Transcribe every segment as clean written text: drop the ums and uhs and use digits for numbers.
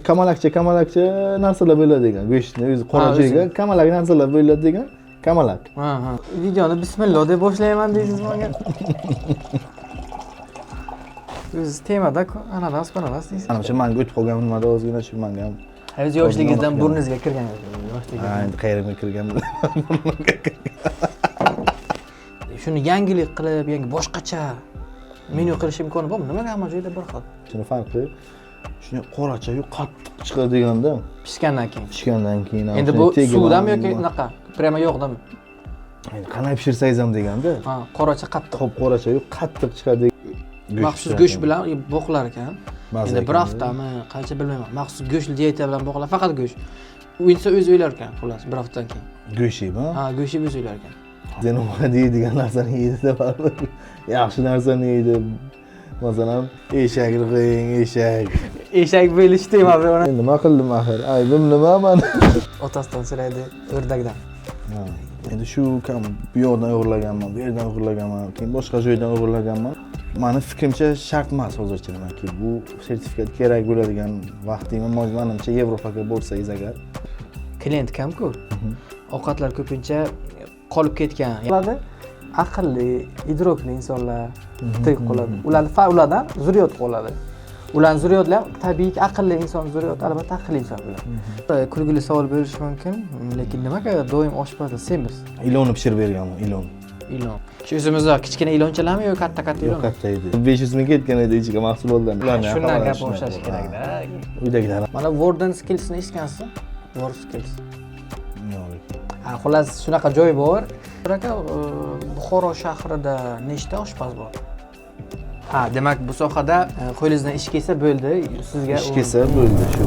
Kamalakcha kamalakcha narsalar bo'ladi degan. Go'shtni o'zi qora joyiga kamalak narsalar bo'ladi degan. Kamalak. Ha ha. Videoni bismillah deb boshlayman deysiz menga. O'zi temada ananas bananas deysiz. Ana o'sha manga o'tib qolgan nimada ozgina shu manga ham. O'zi yoshligingizdan burningizga kirgan. Yoshligingizdan. Ha, endi qayerga kirgan. Shuni yangilik qilib, yangi boshqacha menyu qilish imkoni bormi? Nimaga hamma joyda bir xil? Shuni farqi shuni qoracha-yu qattiq chiqadi deganda. Pishgandan keyin. Pishgandan keyin. Endi bu suvdami yoki unaqa? Prямо yog'dami? Endi qanday pishirsangiz ham deganda. Ha, qoracha qattiq. Qop qoracha-yu qattiq chiqadi. Maxsus go'sht bilan boqilar ekan. Endi bir haftami, qancha bilmayman. Maxsus go'shtli dieta bilan boqilar, faqat go'sht. U inson o'zi o'lar ekan, xullas, bir haftadan keyin. Go'sht yeymi? Ha, go'sht yeb o'zi o'lar ekan. Nima deydigan narsani yeydi baribir. Yaxshi narsani yeydi. Masalan, eshakni qo'ying, eshak. Eshak bo'lish deyman uni. Nima qildim axir? Aybim nima mani? Otasidan so'raydi, o'rdakdan. Ha, endi shu kam bu yoqdan o'g'irlaganman, bu yerdan o'g'irlaganman, keyin boshqa joydan o'g'irlaganman. Mani fikrimcha shart emas hozircha nimaki bu sertifikat kerak bo'ladigan vaqtingmi, manimcha Yevropaga borsangiz agar. Klient kam-ku. Ovqatlar ko'pincha qolib ketgan. Aqlli, idrokli insonlar tirik qoladi. Ular ulardan zurriyot qoladi. Ularning zurriyotlari ham tabiiyki aqlli inson zurriyoti albatta aqlli inson bo'ladi. Kulgili savol bo'lishi mumkin, lekin nimaga doim oshpazlar semiz? Ilonni pishirib berganman, ilon. Ilon. Shu o'zimizda kichkina ilonchalarmi yo katta-katta ilon? Yo'q, katta edi. 500 ming ketgan edi ichiga mahsulotlar. Shundan gap boshlash kerak-da. Uydagilar. Mana Warden Skillsni eshitgansiz? Warden Skills. Yo'q. Ha, xullas shunaqa joy bor. Aka, Buxoro shahrida nechta oshpaz bor? Ha, demak bu sohada qo'lingizdan ish kelsa bo'ldi, sizga ish kelsa bo'ldi shu.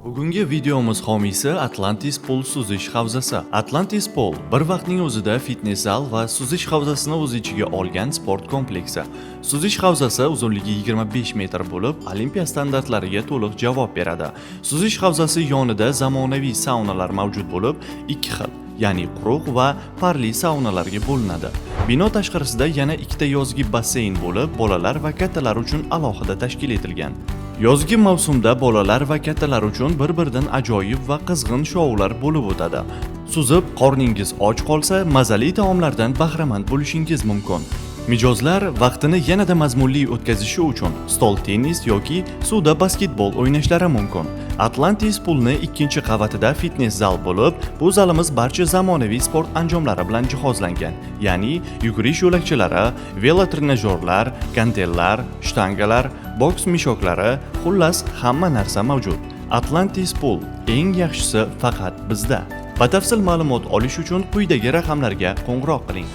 Bugungi videomiz homiysi Atlantis Pool suzish havzasi. Atlantis Pool bir vaqtning o'zida fitness zal va suzish havzasini o'z ichiga olgan sport kompleksi. Suzish havzasi uzunligi 25 metr bo'lib, olimpiya standartlariga to'liq javob beradi. Suzish havzasi yonida zamonaviy saunalar mavjud bo'lib, ikki xil, ya'ni quruq va parli saunalarga bo'linadi. Bino tashqarisida yana ikkita yozgi basseyn bo'lib, bolalar va kattalar uchun alohida tashkil etilgan. Yozgi mavsumda bolalar va kattalar uchun bir-biridan ajoyib va qizg'in shoular bo'lib o'tadi. Suzib, qorningiz och qolsa, mazali taomlardan bahramand bo'lishingiz mumkin. Mijozlar vaqtini yanada mazmunli o'tkazishi uchun stol tennis yoki suvda basketbol o'ynashlari mumkin. Atlantis Poolni ikkinchi qavatida fitness zal bo'lib, bu zalimiz barcha zamonaviy sport anjomlari bilan jihozlangan, ya'ni yugurish yo'lakchalari, velotrenajyorlar, gantellar, shtangalar, boks mishoklari, xullas hamma narsa mavjud. Atlantis Pool eng yaxshisi faqat bizda. Batafsil ma'lumot olish uchun quyidagi raqamlarga qo'ng'iroq qiling.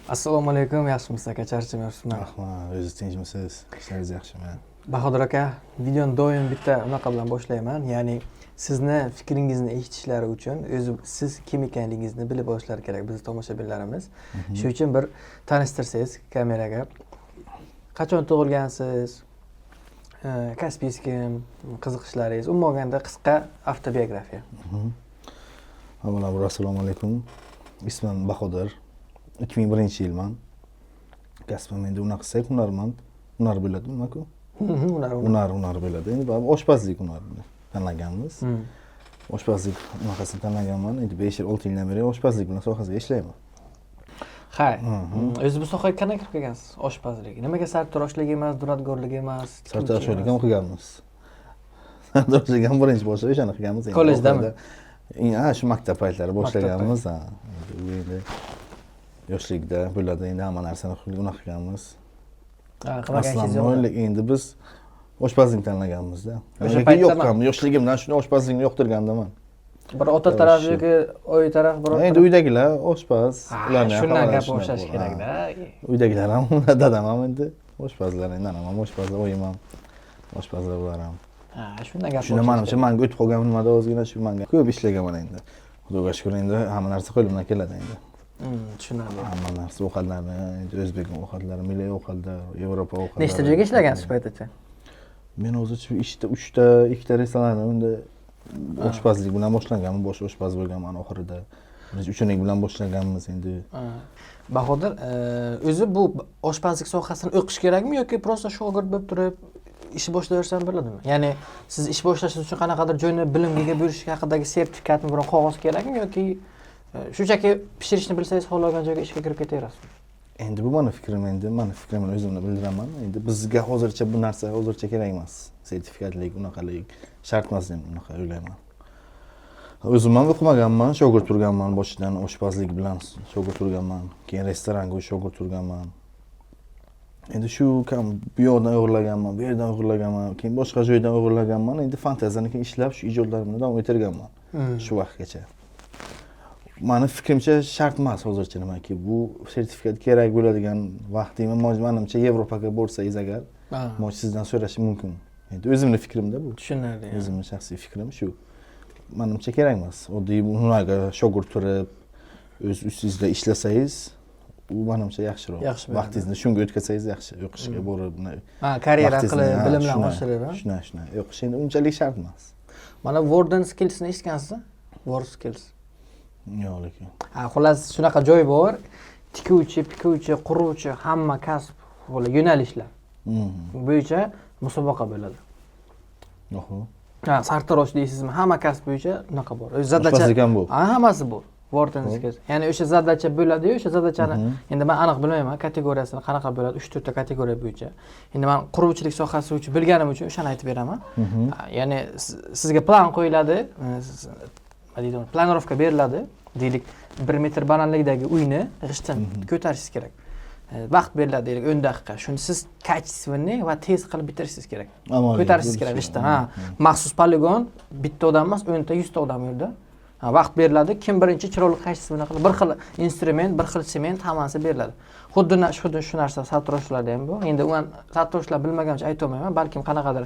Assalomu alaykum, yaxshimisiz aka, charchamayapsizmi? Rahmat, o'zingiz tinchmisiz? Ishlaringiz yaxshimi? Bahodir aka, videoni doim bitta unaqa bilan boshlayman, ya'ni sizni fikringizni eshitishlari uchun o'zi siz kim ekanligingizni bilib olishlari kerak bizni tomoshabinlarimiz. Shu uchun bir tanishtirsangiz kameraga. Qachon tug'ilgansiz? Kasbingiz kim? Qiziqishlaringiz? Umuman olganda qisqa avtobiografiya. Avvalambor assalomu alaykum. Ismim Bahodir. 2001-yilman. Kasbim endi unaqa qilsak hunarmand, hunar bo'ladi nima-ku? Hunar, hunar, hunar bo'ladi. Endi baribir oshpazlik hunarini tanlaganmiz. Oshpazlik unaqasini tanlaganman. Endi 5 yil, 6 yildan beri oshpazlik bilan sohasida ishlayman. Ha. O'zi bu sohaga qanday kirib kelgansiz? Oshpazlik. Nimaga sartaroshlik emas, duradgorlik emas? Sartaroshlik ham o'qiganmiz. Sartaroshlik ham birinchi boshlab o'shani qilganmiz. Kollejdami? Ha, shu maktab paytlari boshlaganmiz. Ha. Endi yoshlikda bo'ladi, endi hamma narsani unaqa qilganmiz. Ha, qilmagan ishingiz yo'qmi? Endi biz oshpazlik tanlaganmiz-da. O'sha paytda yo'q, yoshligimdan shuni oshpazlikni yoqtirgandim. Bir ota taraf yoki oy taraf biror. Endi uydagilar oshpaz, ularni ham shundan gap boshlash kerak-da. Uydagilar ham, dadam ham endi oshpazlar, endi onam ham oshpazlar, oyim ham oshpazlar ular ham. Ha, shundan gap. Shunda manimcha manga o'tib qolgan nimada ozgina shu manga ko'p ishlaganman endi. Xudoga shukr, endi hamma narsa qo'limdan keladi endi. Tushunarli. Hamma narsa ovqatlarni, endi o'zbek ovqatlari, milliy ovqatlar, Yevropa ovqatlari. Nechta joyga ishlagansiz shu paytgacha? Men o'zi shu ishda 3ta, 2ta restoranni unda oshpazlik bilan boshlanganman, bosh oshpaz bo'lganman oxirida. Birinchi ученик bilan boshlaganmiz endi. Bahodir, o'zi bu oshpazlik sohasini o'qish kerakmi yoki просто shogird bo'lib turib ish boshlayversam bo'ladimi? Ya'ni siz ish boshlashingiz uchun qanaqadir joyni, bilimga ega bo'lish haqidagi sertifikatmi, biron qog'oz kerakmi yoki shunchaki pishirishni bilsangiz, xohlagan joyga ishga kirib ketaverasizmi? Endi bu mani fikrim, endi mani fikrimni o'zimni bildiraman. Endi bizga hozircha bu narsa hozircha kerak emas. Sertifikatlik, unaqalik shart emas deb unaqa o'ylayman. O'zim ham o'qimaganman, shogird turganman, boshidan oshpazlik bilan shogird turganman. Keyin restoranga shogird turganman. Endi shu kam bu yoqdan o'g'irlaganman, bu yerdan o'g'irlaganman, keyin boshqa joydan o'g'irlaganman. Endi fantaziyani keyin ishlab shu ijodlarimni davom ettirganman shu vaqtgacha. Mani fikrimcha, shart emas hozircha, nimaki bu sertifikat kerak bo'ladigan vaqtingmi, manimcha, Yevropaga borsangiz agar, sizdan so'rashi mumkin. Endi o'zimni fikrimda bu. Tushunarli. O'zimni shaxsiy fikrim shu. Manimcha, kerak emas. Oddiy unaqa shogird turib, o'z ustingizda ishlasangiz, u manimcha yaxshiroq. Yaxshi bo'ladi. Vaqtingizni shunga o'tkazsangiz yaxshi, o'qishga borib, Ha, karyera vaqtingizni, qilib, ha, bilimlarni shunday, oshirib, ha? Shunday. O'qish endi unchalik shart emas. Mana, World Skillsni eshitgansiz? World Skills. Yo'q, lekin. Ha, xullas, shunaqa joy bor. Tikuvchi, pikuvchi, quruvchi, hamma kasb, xullas, yo'nalishlar bo'yicha musobaqa bo'ladi. Oho. Ha, sartarosh deysizmi, hamma kasb bo'yicha unaqa bor. O'zi задача Oshpazlik ham bu. Ha, hammasi bor. World Skills. Ya'ni o'sha задача bo'ladi-yu, o'sha задача ni endi men aniq bilmayman, kategoriyasini qanaqa bo'ladi, 3-4 ta kategoriya bo'yicha. Endi men quruvchilik sohasi uchun bilganim uchun o'shani aytib beraman. Ha, ya'ni sizga plan qo'yiladi, nima deydi uni, планировка beriladi. Deylik, 1 metr balandlikdagi uyni g'ishtdan ko'tarishingiz kerak. Vaqt beriladi, deylik, 10 daqiqa. Shuni siz качественный va tez qilib bitirishingiz kerak. Amalga Ko'tarishingiz kerak bo'lishi. g'ishtdan. Ha, maxsus poligon, bitta odam emas, 10 ta, 100 ta odam u yerda. Ha, vaqt beriladi. Kim birinchi chiroyli, качественный qilib, bir xil instrument, bir xil sement, hammasi beriladi. Xuddi shu narsa sartaroshlarda ham bu. Endi u sartaroshlar bilmaganim uchun aytolmayman, balkim qanaqadir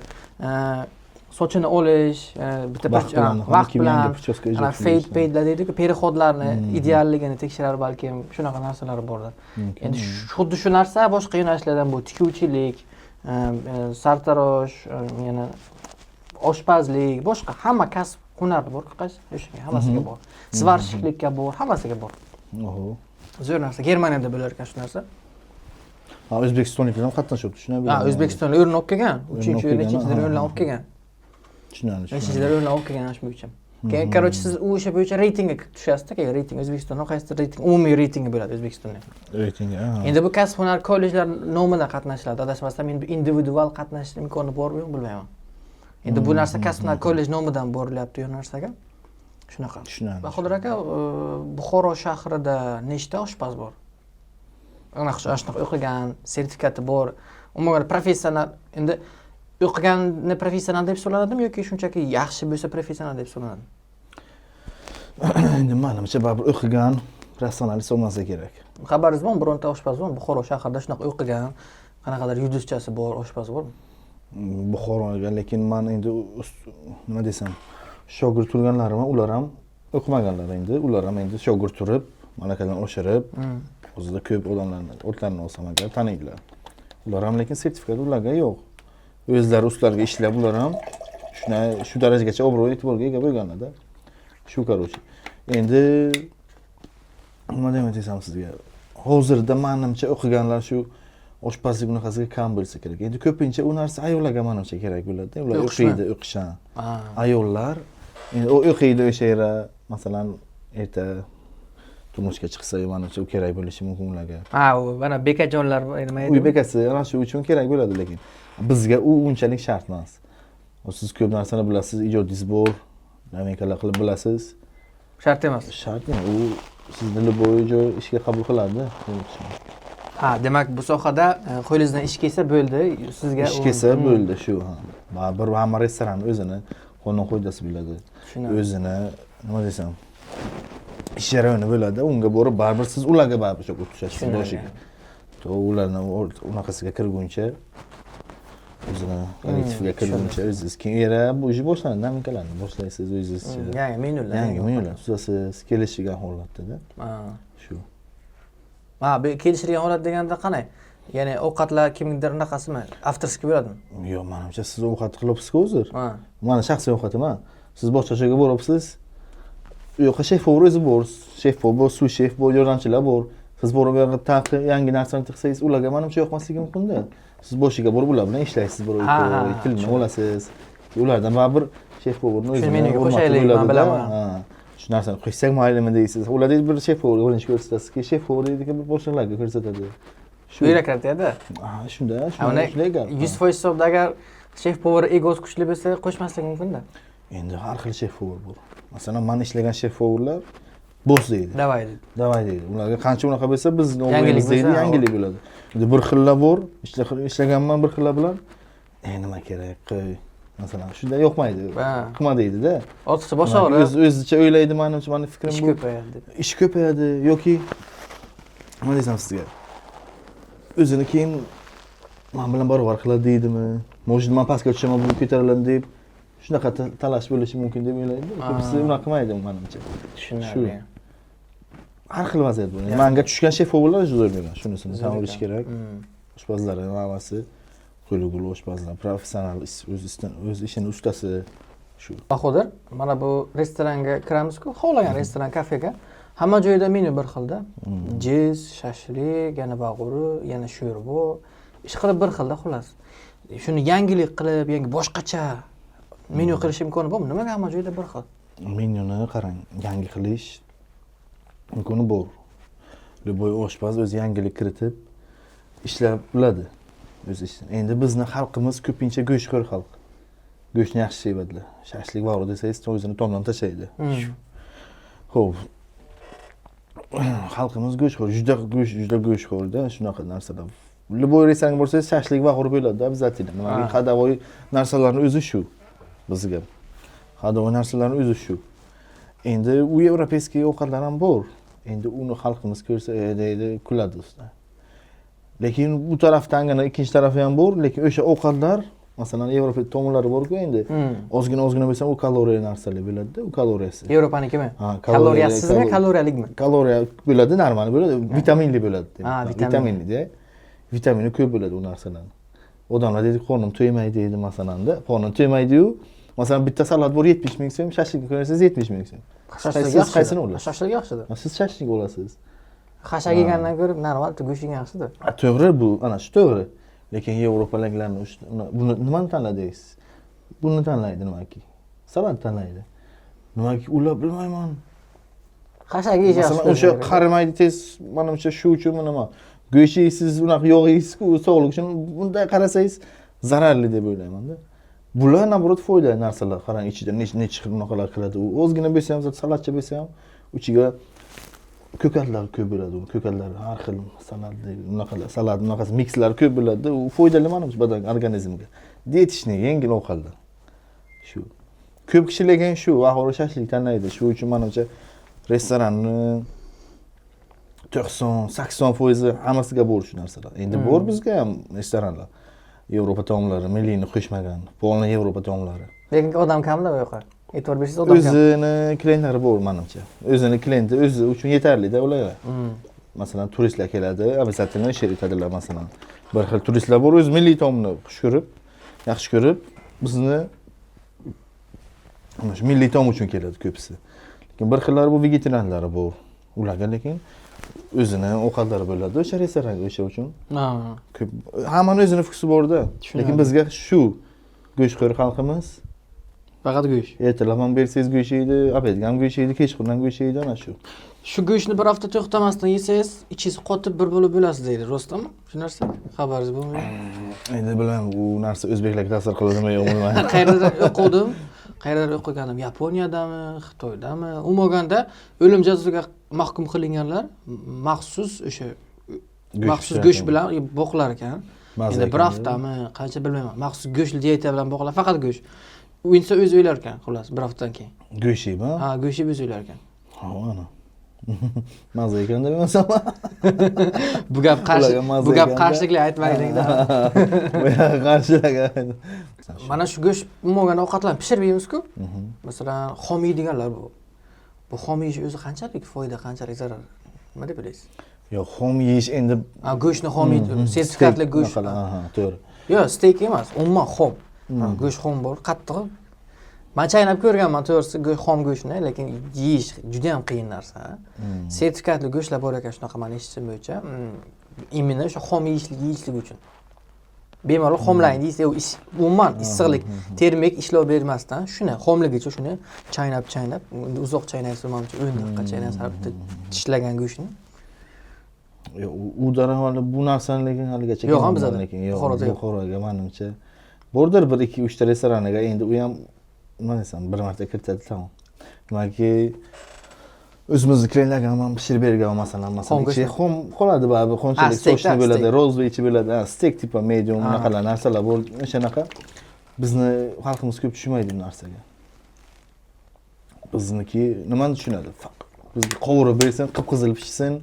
sochini olish, bitta Vaqt bilan, vaqt kim yangi bilan прическа ijod ana qilish. Fade padelar deydiku, переход larni idealligini tekshirar, balkim shunaqa narsalar bordir. Mumkin. Endi xuddi shu narsa boshqa yo'nalishlardan, bu tikuvchilik, sartarosh, yana oshpazlik, boshqa hamma kasb hunar bor, qaysi o'shanga hammasiga bor. Сварщик likka bor, hammasiga bor. Oho. Zo'r narsa. Germaniyada bo'lar ekan shu narsa. Ha, o'zbekistonliklar ham qatnashyapti, shunday. Ha, O'zbekistonda o'rin olib kelgan. Uchinchi olib o'rin, kelgan, nechinchidir o'rinlar olib kelgan. Tushunarli. Nechinchidir o'rinlar olib kelgan shu bo'yicha. Keyin, короче, siz u o'sha bo'yicha reytingga tushasizda, keyin reyting O'zbekistonda qaysidir reyting, umumiy reytingi bo'ladi O'zbekistonda. Reyting, ha. Endi bu kasb hunar kollejlar nomidan qatnashiladi. Adashmasam, endi individual qatnashish imkoni bormi, yo'q, bilmayman. Endi bu narsa kasb hunar kollej nomidan borilyapti u narsaga. Shunaqa. Tushunarli. Bahodir aka, Buxoro shahrida nechta oshpaz bor? Ana shunaqa o'qigan, sertifikati bor. Umuman professional, endi o'qiganni professional deb hisoblanadimi yoki shunchaki yaxshi bo'lsa professional deb hisoblanadimi? Endi manimcha, baribir o'qigan professional hisoblansa kerak. Xabaringiz bormi, bironta oshpaz bormi Buxoro shahrida shunaqa o'qigan, qanaqadir yulduzchasi bor oshpaz bormi? Buxoroga, lekin man endi nima desam, shogird turganlarim ham, ular ham o'qimaganlar endi. Ular ham endi shogird turib, malakadan oshirib, o'zida ko'p odamlarni otlarini olsam agar, taniydilar. Ular ham, lekin sertifikat ularga yo'q. O'zlari ustlariga ishlab, ular ham shunday shu darajagacha obro' e'tiborga ega bo'lganlarda. Shu, короче. Endi nima demak desam sizga, hozirda manimcha, o'qiganlar shu oshpazlik bunaqasiga kam bo'lsa kerak. Endi ko'pincha u narsa ayollarga, manimcha, kerak bo'ladi. Ular O'qishmi? o'qiydi, o'qish, ha. Ayollar endi u o'qiydi o'sha yerda, masalan, erta turmushga chiqsa, manimcha, u kerak bo'lishi mumkin ularga. Ha, u mana bekajonlar nima edi? Uy bekasi, ana shu uchun kerak bo'ladi, lekin bizga u unchalik shart emas. Siz ko'p narsani bilasiz, ijodingiz bor, новинка lar qilib bilasiz. Shart emas. Shart emas. U sizni любой joy ishga qabul qiladi. Ha, demak, bu sohada qo'lingizdan ish kelsa bo'ldi sizga. Ish kelsa bo'ldi shu, ha. Baribir hamma restoran o'zini qonun qoidasi biladi. Tushunarli. O'zini, nima desam, ish jarayoni bo'ladi. Unga borib baribir siz ularga baribir shu tushasiz Tushunarli. boshiga. To ularni unaqasiga kirguncha, o'zini kollektivga kirguncha, o'zingiz keyin era bu ish boshlanadi, новинка larni boshlaysiz o'zingizcha. Yangi menyular. Yangi menyular tuzasiz kelishgan holatda. Shu. Ha, bu kelishilgan holat deganda qanday? Ya'ni ovqatlar kimnidir unaqasimi? Авторский bo'ladimi? Yo'q, manimcha, siz ovqat qilyapsizku hozir. Ha. Mani shaxsiy ovqatim, ha. Siz boshqa joyga boryapsiz. U yoqqa шеф-повар o'zi bor, шеф-повар bor, су-шеф bor, yordamchilar bor. Siz borib u yoqqa taqi yangi narsani tiqsangiz, ularga manimcha yoqmasligi mumkinda. Siz boshiga borib ular bilan ishlaysiz bir oy, Ha, ikki ha, oy, tilini tushundim. olasiz. Ulardan baribir шеф-повар ni Shuni o'zini menyuga hurmati qo'shaylik, man bo'ladida. bilaman. Ha, shu narsani qo'shsak maylimi deysiz. Ular deydi, bir шеф-повар ga birinchi ko'rsatasizki, шеф-повар deydiki, bir boshliqlarga ko'rsatadi. Shu. Byurokratiyada. Ha, shunda, Ha, shunda uni shunday gap. 100% hisobda agar шеф-повар egosi kuchli bo'lsa, qo'shmasligi mumkinda. Endi har xil шеф-повар bor. Masalan, man ishlagan шеф-повар lar босс deydi. Давай deydi. Давай deydi. Ularga qancha unaqa bo'lsa, biz Yangilik o'g'limiz deydi, bo'lsa, yangilik bo'ladi. Endi bir xillar bor, ishlaganman bir xillar bilan. Nima kerak, qo'y. Masalan, shunda yoqmaydi. Ha. Qilma deydi-da. Ortiqcha bosh og'riq. O'zicha o'ylaydi, manimcha, mani fikrim Ish bu. ko'payadi deb. Ish ko'payadi yoki nima desam sizga, o'zini keyin man bilan barobar qiladi deydimi, может, man pastga tushaman, bu ko'tariladi deb shunaqa talash bo'lishi mumkin deb o'ylaydi. Ko'pisi unaqa qilmaydi, manimcha. Tushunarli. Shu. Har xil vaziyat bu. Manga tushgan шеф-повар lar zo'r bo'lgan, shunisini tan Zo'r olish ekan. kerak. Oshpazlar hammasi qo'li gul oshpazlar, professional, o'z ishini ustasi shu. Bahodir, mana bu restoranga kiramizku, xohlagan restoran, kafega, hamma joyda menyu bir xilda. Jiz, shashlik, yana bag'uri, yana sho'rva, ish qilib bir xilda, xullas. Shuni yangilik qilib, yangi boshqacha menyu qilish imkoni bormi? Nimaga hamma joyda bir xil? Menyuni qarang, yangi qilish imkoni bor. Любой oshpaz o'zi yangilik kiritib ishlab biladi o'z ishini. Endi bizni xalqimiz ko'pincha go'shtxo'r xalq, go'shtni yaxshi sevadilar. Shashlik bor desangiz, o'zini tomdan tashlaydi. Ho'p, xalqimiz go'shtxo'r, juda go'sht, juda go'shtxo'rda. Shunaqa narsalar, любой restoranga borsangiz, shashlik va bo'ladi обязательно. Nimaga? Ходовой narsalarni o'zi shu, bizga ходовой narsalarni o'zi shu. Endi u европейский ovqatlar ham bor. Endi uni xalqimiz ko'rsa, deydi, kuladi ustidan. Lekin bu taraftangina ikkinchi tarafi ham bor. Lekin o'sha ovqatlar, masalan, yevropa taomlari borku endi, ozgina ozgina bo'lsa ham, u kaloriya narsalar bo'ladida, u kaloriyasi. Yevropanikimi? Ha. Kaloriyasizmi, kaloriyalikmi? Kaloriya bo'ladi, normal bo'ladi, vitaminli bo'ladi. Ha, vitamin. Vitaminli, vitamini ko'p bo'ladi u narsalarni. Odamlar deydi, qornim to'ymaydi deydi, masalanda, qornim to'ymaydiyu, masalan, bitta salat bor 70 000 so'm, shashlik ko'rsangiz 70 000 so'm. Shashlik Siz yaxshidir. qaysini olasiz? Shashlik yaxshidir. Ha, siz shashlik olasiz. Xashak yegandan ko'ra normal go'sht yegan yaxshidir. Ha, to'g'ri, bu ana shu to'g'ri. Lekin yevropaliklarni buni nimani tanladingiz? Buni tanlaydi, nimaki, salat tanlaydi, nimaki, ular, bilmayman. Xashak yeyish yaxshi. Masalan, o'sha qarimaydi tez, manimcha, shu uchunmi, nima. Go'sht yeysiz, unaqa yog' yeysizku, u sog'liq uchun bunday qarasangiz zararli deb o'ylaymanda. Bular наоборот foydali narsalar. Qarang, ichida necha xil unaqalar kiradi. U ozgina bo'lsa ham, salatcha bo'lsa ham, ichiga ko'katlar ko'p bo'ladi. U ko'katlar har xil salat, unaqalar, salat unaqasi mikslar ko'p bo'ladida. U foydali, manimcha, badan, organizmga. Диетичный, yengil ovqatlar shu. Ko'p kishi lekin shu oxiri shashlik tanlaydi. Shu uchun, manimcha, restoranni 90-80% hammasiga bor shu narsalar. Endi bor bizga ham restoranlar, yevropa taomlari, milliyni qo'shmagan, полный yevropa taomlari. Lekin odam kamda u yoqqa. E'tibor bersangiz, odam kam. O'zini klientlari bor, manimcha, o'zini klienti o'zi uchun yetarlida ularga. Masalan, turistlar keladi, обязательно ish etadilar. Masalan, bir xil turistlar bor, o'zi milliy taomni xush ko'rib, yaxshi ko'rib, bizni mana shu milliy taom uchun keladi ko'pisi. Lekin bir xillari bu vegetarianlari bor, ularga lekin o'zini ovqatlari bo'ladi o'sha restoranga, o'sha uchun. Ko'p, hammani o'zini вкус i borda. Tushunarli. Lekin bizga shu go'shtxo'r xalqimiz. Faqat go'sht. Ertalab ham bersangiz go'sht yeydi, обед ga ham go'sht yeydi, kechqurun ham go'sht yeydi, ana shu. Shu go'shtni bir hafta to'xtamasdan yesangiz, ichingiz qotib bir bo'lib o'lasiz deydi. Rostmi shu narsa? Xabaringiz bormi? Endi bilmayman, u narsa o'zbeklarga ta'sir qiladimi, yo'qmi, bilmayman. Qayerdadir o'quvdim, qayerdadir o'qiganim, Yaponiyadami, Xitoydami, umuman o'lim jazosiga mahkum qilinganlar maxsus o'sha Go'sht maxsus pishiradi. Go'sht bilan boqilar ekan. Maza Endi bir ekan. haftami, qancha, bilmayman, maxsus go'sht dieta bilan boqilar, faqat go'sht. U inson o'zi o'lar ekan, xullas, bir haftadan keyin. Go'sht yeymi? Ha, go'sht yeb o'zi o'lar ekan. Ha, ana maza ekanda bo'lmasam. Bu gap qarshi Ularga maza bu gap ekanda. qarshiliklar aytmaylikda. Qarshilik. Mana shu go'sht, umuman ovqatlarni pishirib yeymizku. Masalan, xom yeydiganlar, bu xom yeyish o'zi qanchalik foyda, qanchalik zarar, nima deb o'ylaysiz? Yo'q, xom yeyish endi Ha, go'shtni xom yeydi, sertifikatli steak go'sht. Unaqalar, aha, to'g'ri. Yo'q, steyk emas, umuman xom. Ha, go'sht xom bor, qattig'i. Man chaynab ko'rganman, to'g'risi, xom go'shtni, lekin yeyish juda ham qiyin narsa. Sertifikatli go'shtlar bor ekan shunaqa, mani eshitishim bo'yicha. Именно o'sha xom yeyishlik uchun. Bemalol xomlayni deysiz, umuman issiqlik, termik ishlov bermasdan shuni xomligicha shuni chaynab chaynab, endi uzoq chaynaysiz, manimcha 10 daqiqa chaynaysiz har bitta tishlagan go'shtni. Yo'q, u darhol bu narsani lekin haligacha Yo'q, ha, kelmagan. Bizada. Lekin yo'q. Buxoroda yo'q. Buxoroga manimcha bordir bir ikki uchta restoraniga. Endi u ham, nima desam, bir marta kiritadi, tamom. Nimaki, o'zimizni klientlarga ham pishirib bergan, masalan Xom ichi go'shtmi? Xom qoladi baribir, qanchalik Steak, сочный bo'ladi, steak. Розовый ichi bo'ladi, ha, steak типа medium, unaqalar narsalar bor. O'shanaqa bizni xalqimiz ko'p tushunmaydi bu narsaga. Bizniki nimani tushunadi? Faqat bizga qovurib bersin, qip qizil pishsin,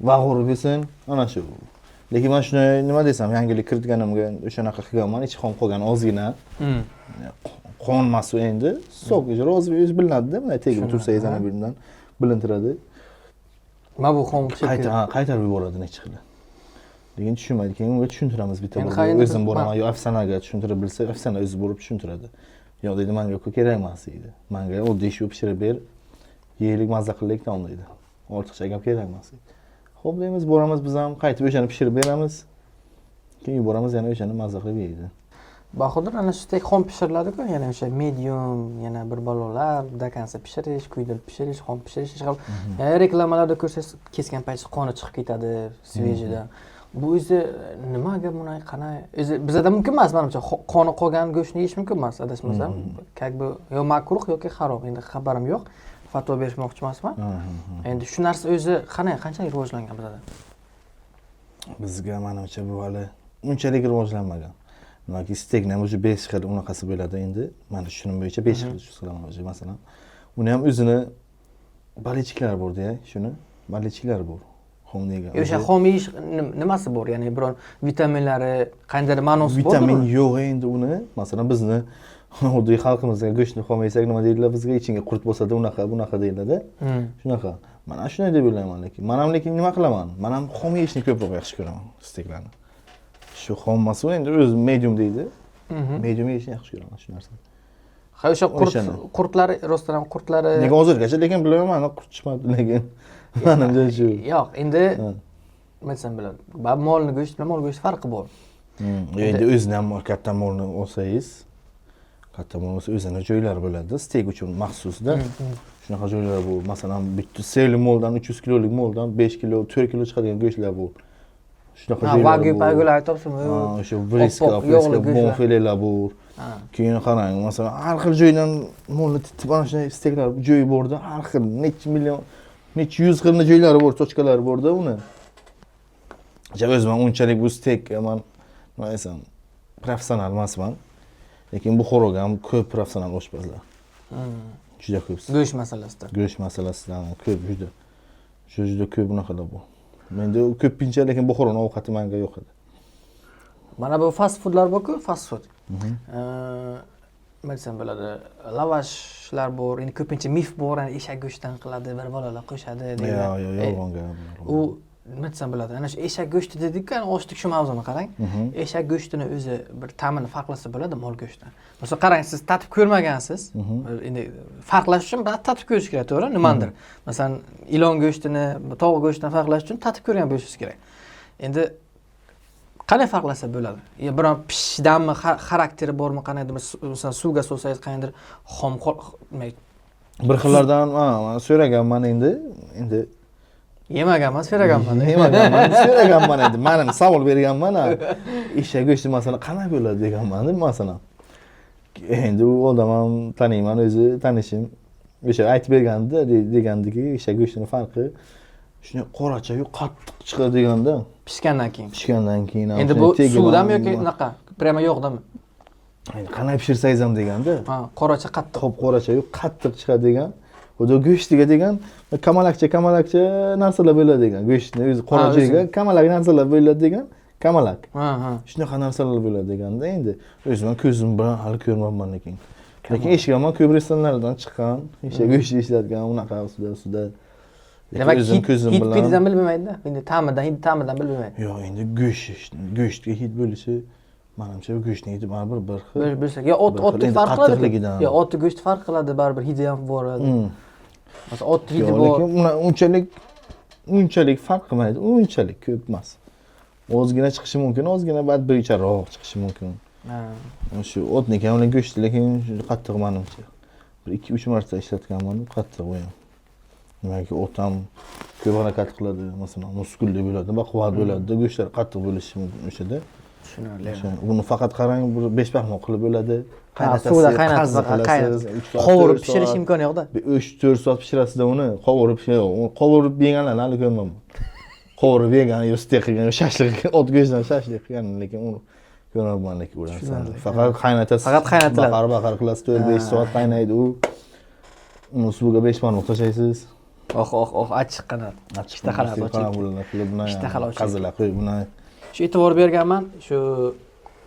vag'urib bersin, ana shu. Lekin man shuni, nima desam, yangilik kiritganimga o'shanaqa qilganman, ichi xom qolgan ozgina. Qon emas u endi, сок, розовый, o'zi bilinadida, bunday tegib Tushundim, tursangiz, ana bundan bilintiradi. Mana bu xom pishib Qayta, ha, qaytarib yuboradi necha xili, lekin tushunmaydi. Keyin unga tushuntiramiz bitta Endi bo'lib. ha, endi O'zim boraman yo afsonaga tushuntirib bilsa, afsona o'zi borib tushuntiradi. Yo'q, deydi, manga uka kerak emas, deydi, manga oddiy shu pishirib ber, yeylik, mazza qilaylik, tamom, deydi, ortiqcha gap kerak emas, deydi. Ho'p, deymiz, boramiz, biz ham qaytib o'shani pishirib beramiz, keyin yuboramiz, yana o'shani mazza qilib yeydi. Bahodir, ana shu steak xom pishiriladi-ku, yana o'sha medium, yana bir balolar, до конца pishirish, kuydirib pishirish, xom pishirish, ish qilib. Yana reklamalarda ko'rsangiz, kesgan payt qoni chiqib ketadi свежий dan. Bu o'zi nimaga buni, qanday o'zi bizada mumkin emas, manimcha, qoni qolgan go'shtni yeyish mumkin emas, adashmasam. Как бы yo makruh yoki harom, endi xabarim yo'q. Fatvo berishmoqchi emasman. Endi shu narsa o'zi qanday, qanchalik rivojlangan bizada? Bizga, manimcha, bu hali unchalik rivojlanmagan. Nimaki, stekni ham уже besh xil unaqasi bo'ladi endi. Mani tushunim bo'yicha besh xil qilaman уже, masalan. Uni ham o'zini болельщик lari borda, shuni болельщик lari bor. Xom degan. O'sha xom yeyish nimasi bor? Ya'ni biron vitaminlari, qandaydir ma'nosi bormi? Vitamin yo'q endi uni. Masalan, bizni oddiy xalqimizga go'shtni xom yesak, nima deydilar bizga? Ichingga qurt bosadi, unaqa, bunaqa deyiladi. Shunaqa. Mana shunday deb o'ylayman lekin. Man ham lekin nima qilaman? Man ham xom yeyishni ko'proq yaxshi ko'raman steklarni. Shu xom emas u endi, o'zi medium deydi. Medium yeyishni yaxshi ko'raman shu narsani. Ha, o'sha qurt O'shani. Qurtlari rostdan ham qurtlari. Lekin hozirgacha lekin bilmayman, qurt chiqmabdi lekin. Manimcha shu. Yo'q, endi Ha. nima desam bo'ladi? Baribir molni go'shti bilan mol go'shti farqi bor. Endi o'zini ham katta molni olsangiz, katta mol olsa, o'zini joylari bo'ladi, stek uchun maxsusda. Shunaqa joylar bu. Masalan, bitta seli moldan, 300 kilolik moldan 5 kilo, 4 kilo chiqadigan go'shtlar bu. Shunaqa Ha, joylar wagyu bu. Pagular aytyapsizmi? Ha, o'sha вырезка, Oppoq, yog'li фрезка, go'shtlar. bonfilelar bor. Keyin qarang, masalan, har xil joydan molni titib, ana shunday steklar joyi borda, har xil necha million, necha yuz xil joylari bor, точка lari borda uni. Ja o'zim ham unchalik bu stek man, nima desam, professional emasman. Lekin Buxoroga ham ko'p professional oshpazlar. Juda ko'p. Go'sht masalasida. Go'sht masalasida ko'p juda. Juda juda ko'p bunaqalar bor. Menda ko'pincha lekin Buxoroni ovqati menga yoqadi. Mana bu fast foodlar bor-ku, fast food. Nima desam bo'ladi? Lavashlar bor. Endi ko'pincha mif bor, yani eshak go'shtidan qiladi, bir bolalar qo'shadi degan. Yo'q, yo'q, yolg'on gap. U nima desam bo'ladi? Ana shu eshak go'shti dedik-ku, ana ochdik shu mavzuni, qarang. Eshak go'shtini o'zi bir ta'mini farqlasa bo'ladi mol go'shtidan. Masalan, qarang, siz tatib ko'rmagansiz. Endi farqlash uchun bir tatib ko'rish kerak, to'g'ri? Nimadir. Masalan, ilon go'shtini, tovuq go'shtidan farqlash uchun tatib ko'rgan bo'lishingiz kerak. Endi qanday farqlasa bo'ladi? Yo biron pishidanmi, xarakteri bormi, qandaydir bir masalan, suvga solsangiz qandaydir xom nima Bir xillardan, ha, man so'raganman endi. Endi Yemaganman, so'raganman. Yemaganman, so'raganman endi. Manim savol berganman, ha. Eshak go'shti masalan qanday bo'ladi deganman, masalan. Endi u odam ham taniyman o'zi, tanishim. O'sha aytib bergandi, degandiki, eshak go'shtini farqi shunday qoracha-yu qattiq chiqadi deganda. Pishgandan keyin. Pishgandan keyin ham Endi shunday bu tegi suvdami ham yoki unaqa? Прямо yog'dami? Endi qanday pishirsangiz ham deganda. Ha, qoracha qattiq. Qop qoracha-yu qattiq chiqadi degan. Xudo go'shtiga degan kamalakcha kamalakcha narsalar bo'ladi degan. Go'shtni o'zi qorachaga O'zi. Kamalak narsalar bo'ladi degan. Kamalak. Ha, ha. Shunaqa narsalar bo'ladi deganda, endi o'zim ham ko'zim bilan hali ko'rmabman lekin. Lekin eshitganman, ko'p restoranlardan chiqqan, eshak go'shti ishlatgan unaqa ustida ustida. Lekin Demak, o'zim hid ko'zim hid bilan pididan bilmaydi-da. Endi ta'midan, hid ta'midan bilmaydi. Yo'q, endi go'sht, go'shtga hid bo'lishi Manimcha, go'shtni hidi baribir bir xil. Bir bilsak, yo, ot Bir xil. otni Endi farq qiladi. Qattiqligidan. Yo, otni go'shti farq qiladi, baribir hidi ham boradi. Masalan, ot hidi Yo'q, bor. lekin unchalik farq qilmaydi, unchalik ko'p emas. Ozgina chiqishi mumkin, ozgina badbo'ycharoq chiqishi mumkin. Ha. Shu otniki ham bilan go'shti, lekin shu qattiq manimcha. Bir 2-3 marta ishlatganman, qattiq u ham. Nimaki, ot ham ko'p harakat qiladi, masalan, muskulli bo'ladi, baquvvat bo'ladi, go'shtlar qattiq bo'lishi mumkin o'shada. Tushunarli. O'sha, buni faqat qarang, bir beshbarmoq qilib bo'ladi. Ha, suvda qaynatib, qazzi qilasiz, qaynatib. 3 soat, Qovurib 4 pishirish soat. Imkoni yo'qda. Bir 3-4 soat pishirasizda uni, qovurib, uni qovurib yeganlarni hali ko'rmadim. Qovurib yegan, yo стейк qilgan, yo shashlik qilgan, ot go'shtidan shashlik qilgan, lekin uni ko'rmadim lekin u narsani. Tushunarli. Faqat qaynatasiz. Faqat qaynatiladi. Baqar baqar qilasiz, 4-5 soat qaynaydi u. Uni suvga 5 barmoq tashlaysiz. Oh, oh, oh, achchiq qanat. Achchiq. Ishtahalar ochilib Bular qilib, buni Ishtahalar ochilib qazilar qo'yib, buni Shu e'tibor berganman, shu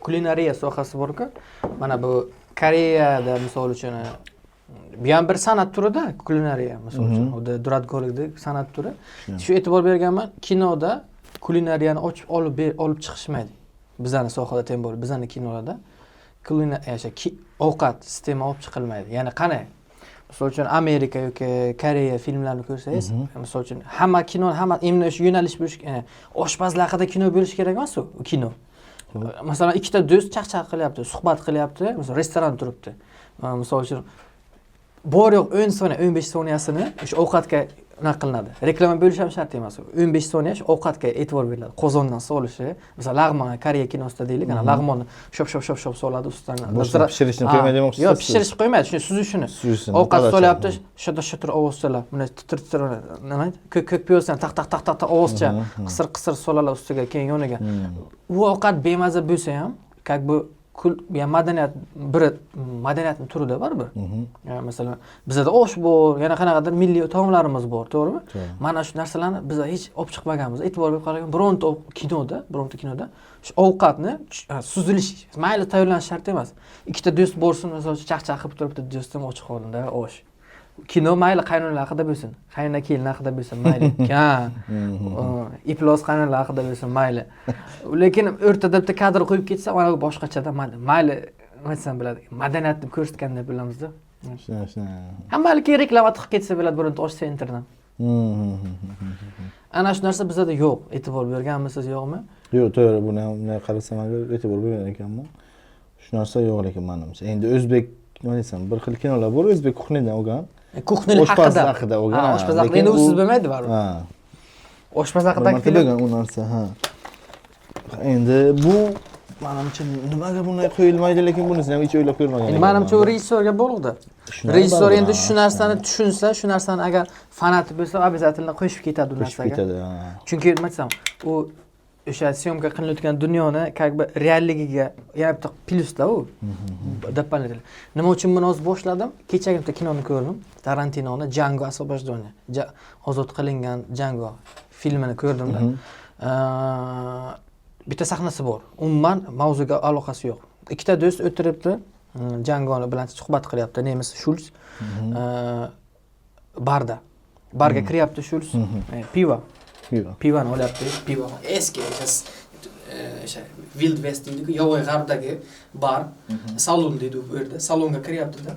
kulinariya sohasi bor-ku. Mana bu Koreyada, misol uchun, bu ham bir san'at turida, kulinariya, misol uchun, xuddi duradgorlikdek san'at turi. Shu e'tibor berganman, kinoda kulinariyani ochib olib chiqishmaydi. Bizani sohada, тем более, bizani kinolarda o'sha ovqat sistema olib chiqilmaydi. Ya'ni qanday? Misol uchun, Amerika yoki Koreya filmlarini ko'rsangiz, misol uchun, hamma kino, hamma именно shu yo'nalish bo'lishi, oshpazlar haqida kino bo'lishi kerak emas u kino. Masalan, ikkita do'st chaqchaq qilyapti, suhbat qilyapti, masalan, restoran turibdi. Misol uchun, bor yo'q 10 soniya, 15 soniyasini o'sha ovqatga unaqa qilinadi. Reklama bo'lishi ham shart emas. 15 soniya shu ovqatga e'tibor beriladi. Qozondan solishi, masalan, lag'mon, Koreya kinosida deylik, ana lag'monni shop shop shop shop soladi ustidan. Boshdan pishirishni Ha, qo'ymaydi demoqchisiz yo'q, siz? Pishirish qo'ymaydi, shuni suzishini. Suzishini, Ovqat подача. solyapti, shotir shotir ovozchalar, mana titir titir, nima edi? Ko'k ko'k piyozdan taq taq taq taq taq ovozcha, qisir qisir soladilar ustiga, keyin yoniga. U ovqat bemaza bo'lsa ham, как бы kul, ya madaniyat biri, madaniyatni turida baribir. Ya, masalan, bizada osh bor, yana qanaqadir milliy taomlarimiz bor, to'g'rimi? To'g'ri. Mana shu narsalarni biz hech olib chiqmaganmiz. E'tibor berib qaragan, bironta kinoda shu ovqatni suzilish, mayli, tayyorlanish shart emas. Ikkita do'st borsin, misol uchun, chaqchaq qilib turibdi, do'stim och qoldida, osh. Kino mayli qaynonalar haqida bo'lsin, qaynona kelin haqida bo'lsin, mayli. Ha. Iflos qaynonalar haqida bo'lsin, mayli. Lekin o'rtada bitta kadr qo'yib ketsa, mana bu boshqachada, mayli, nima desam bo'ladi, madaniyat deb ko'rsatgan deb bilamizda. Shuna, shuna. Ha, balki reklama tiqib ketsa bo'ladi bironta osh центр dan. Ana shu narsa bizada yo'q. E'tibor berganmisiz, yo'qmi? Yo'q, to'g'ri, buni ham bunday qarasam agar, e'tibor bergan ekanman. Shu narsa yo'q lekin manimcha. Endi o'zbek, nima desam, bir xil kinolar bor, o'zbek кухня dan olgan. Кухня lik Oshpaz haqida. Haqida olgan, Ha, ha, oshpaz haqida. Lekin Endi usiz bo'lmaydi baribir. Ha. Oshpaz Bir haqidagi marta film. bo'lgan u narsa, ha. Endi bu manimcha nimaga bunday qo'yilmaydi, lekin bunisini ham hech o'ylab ko'rmagan Endi ekanman. manimcha, u rejissyorga bog'liqda. Shunaqa Rejissyor baribir, endi ha, shu narsani tushunsa, shu narsani agar fanati bo'lsa, обязательно qo'shib ketadi u Qo'shib narsaga. ketadi, ha. Chunki nima desam, u o'sha съёмка qilinayotgan dunyoni как бы realligiga yana bitta plyusda u. Дополнительно. Nima uchun buni hozir boshladim? Kechagi bitta kinoni ko'rdim. Tarantinoni Django освобожденный. Ozod qilingan Django filmini ko'rdimda. Bitta sahnasi bor. Umuman mavzuga aloqasi yo'q. Ikkita do'st o'tiribdi, Djangoni bilan suhbat qilyapti, nemis Shults. Barda. Barga kiryapti Shults. Pivo. Pivo. Pivoni olyapti. Pivo. Eski o'sha o'sha Wild West deydi-ku, yovvoyi g'arbdagi bar, salon deydi u yerda. Salonga kiryapti-da,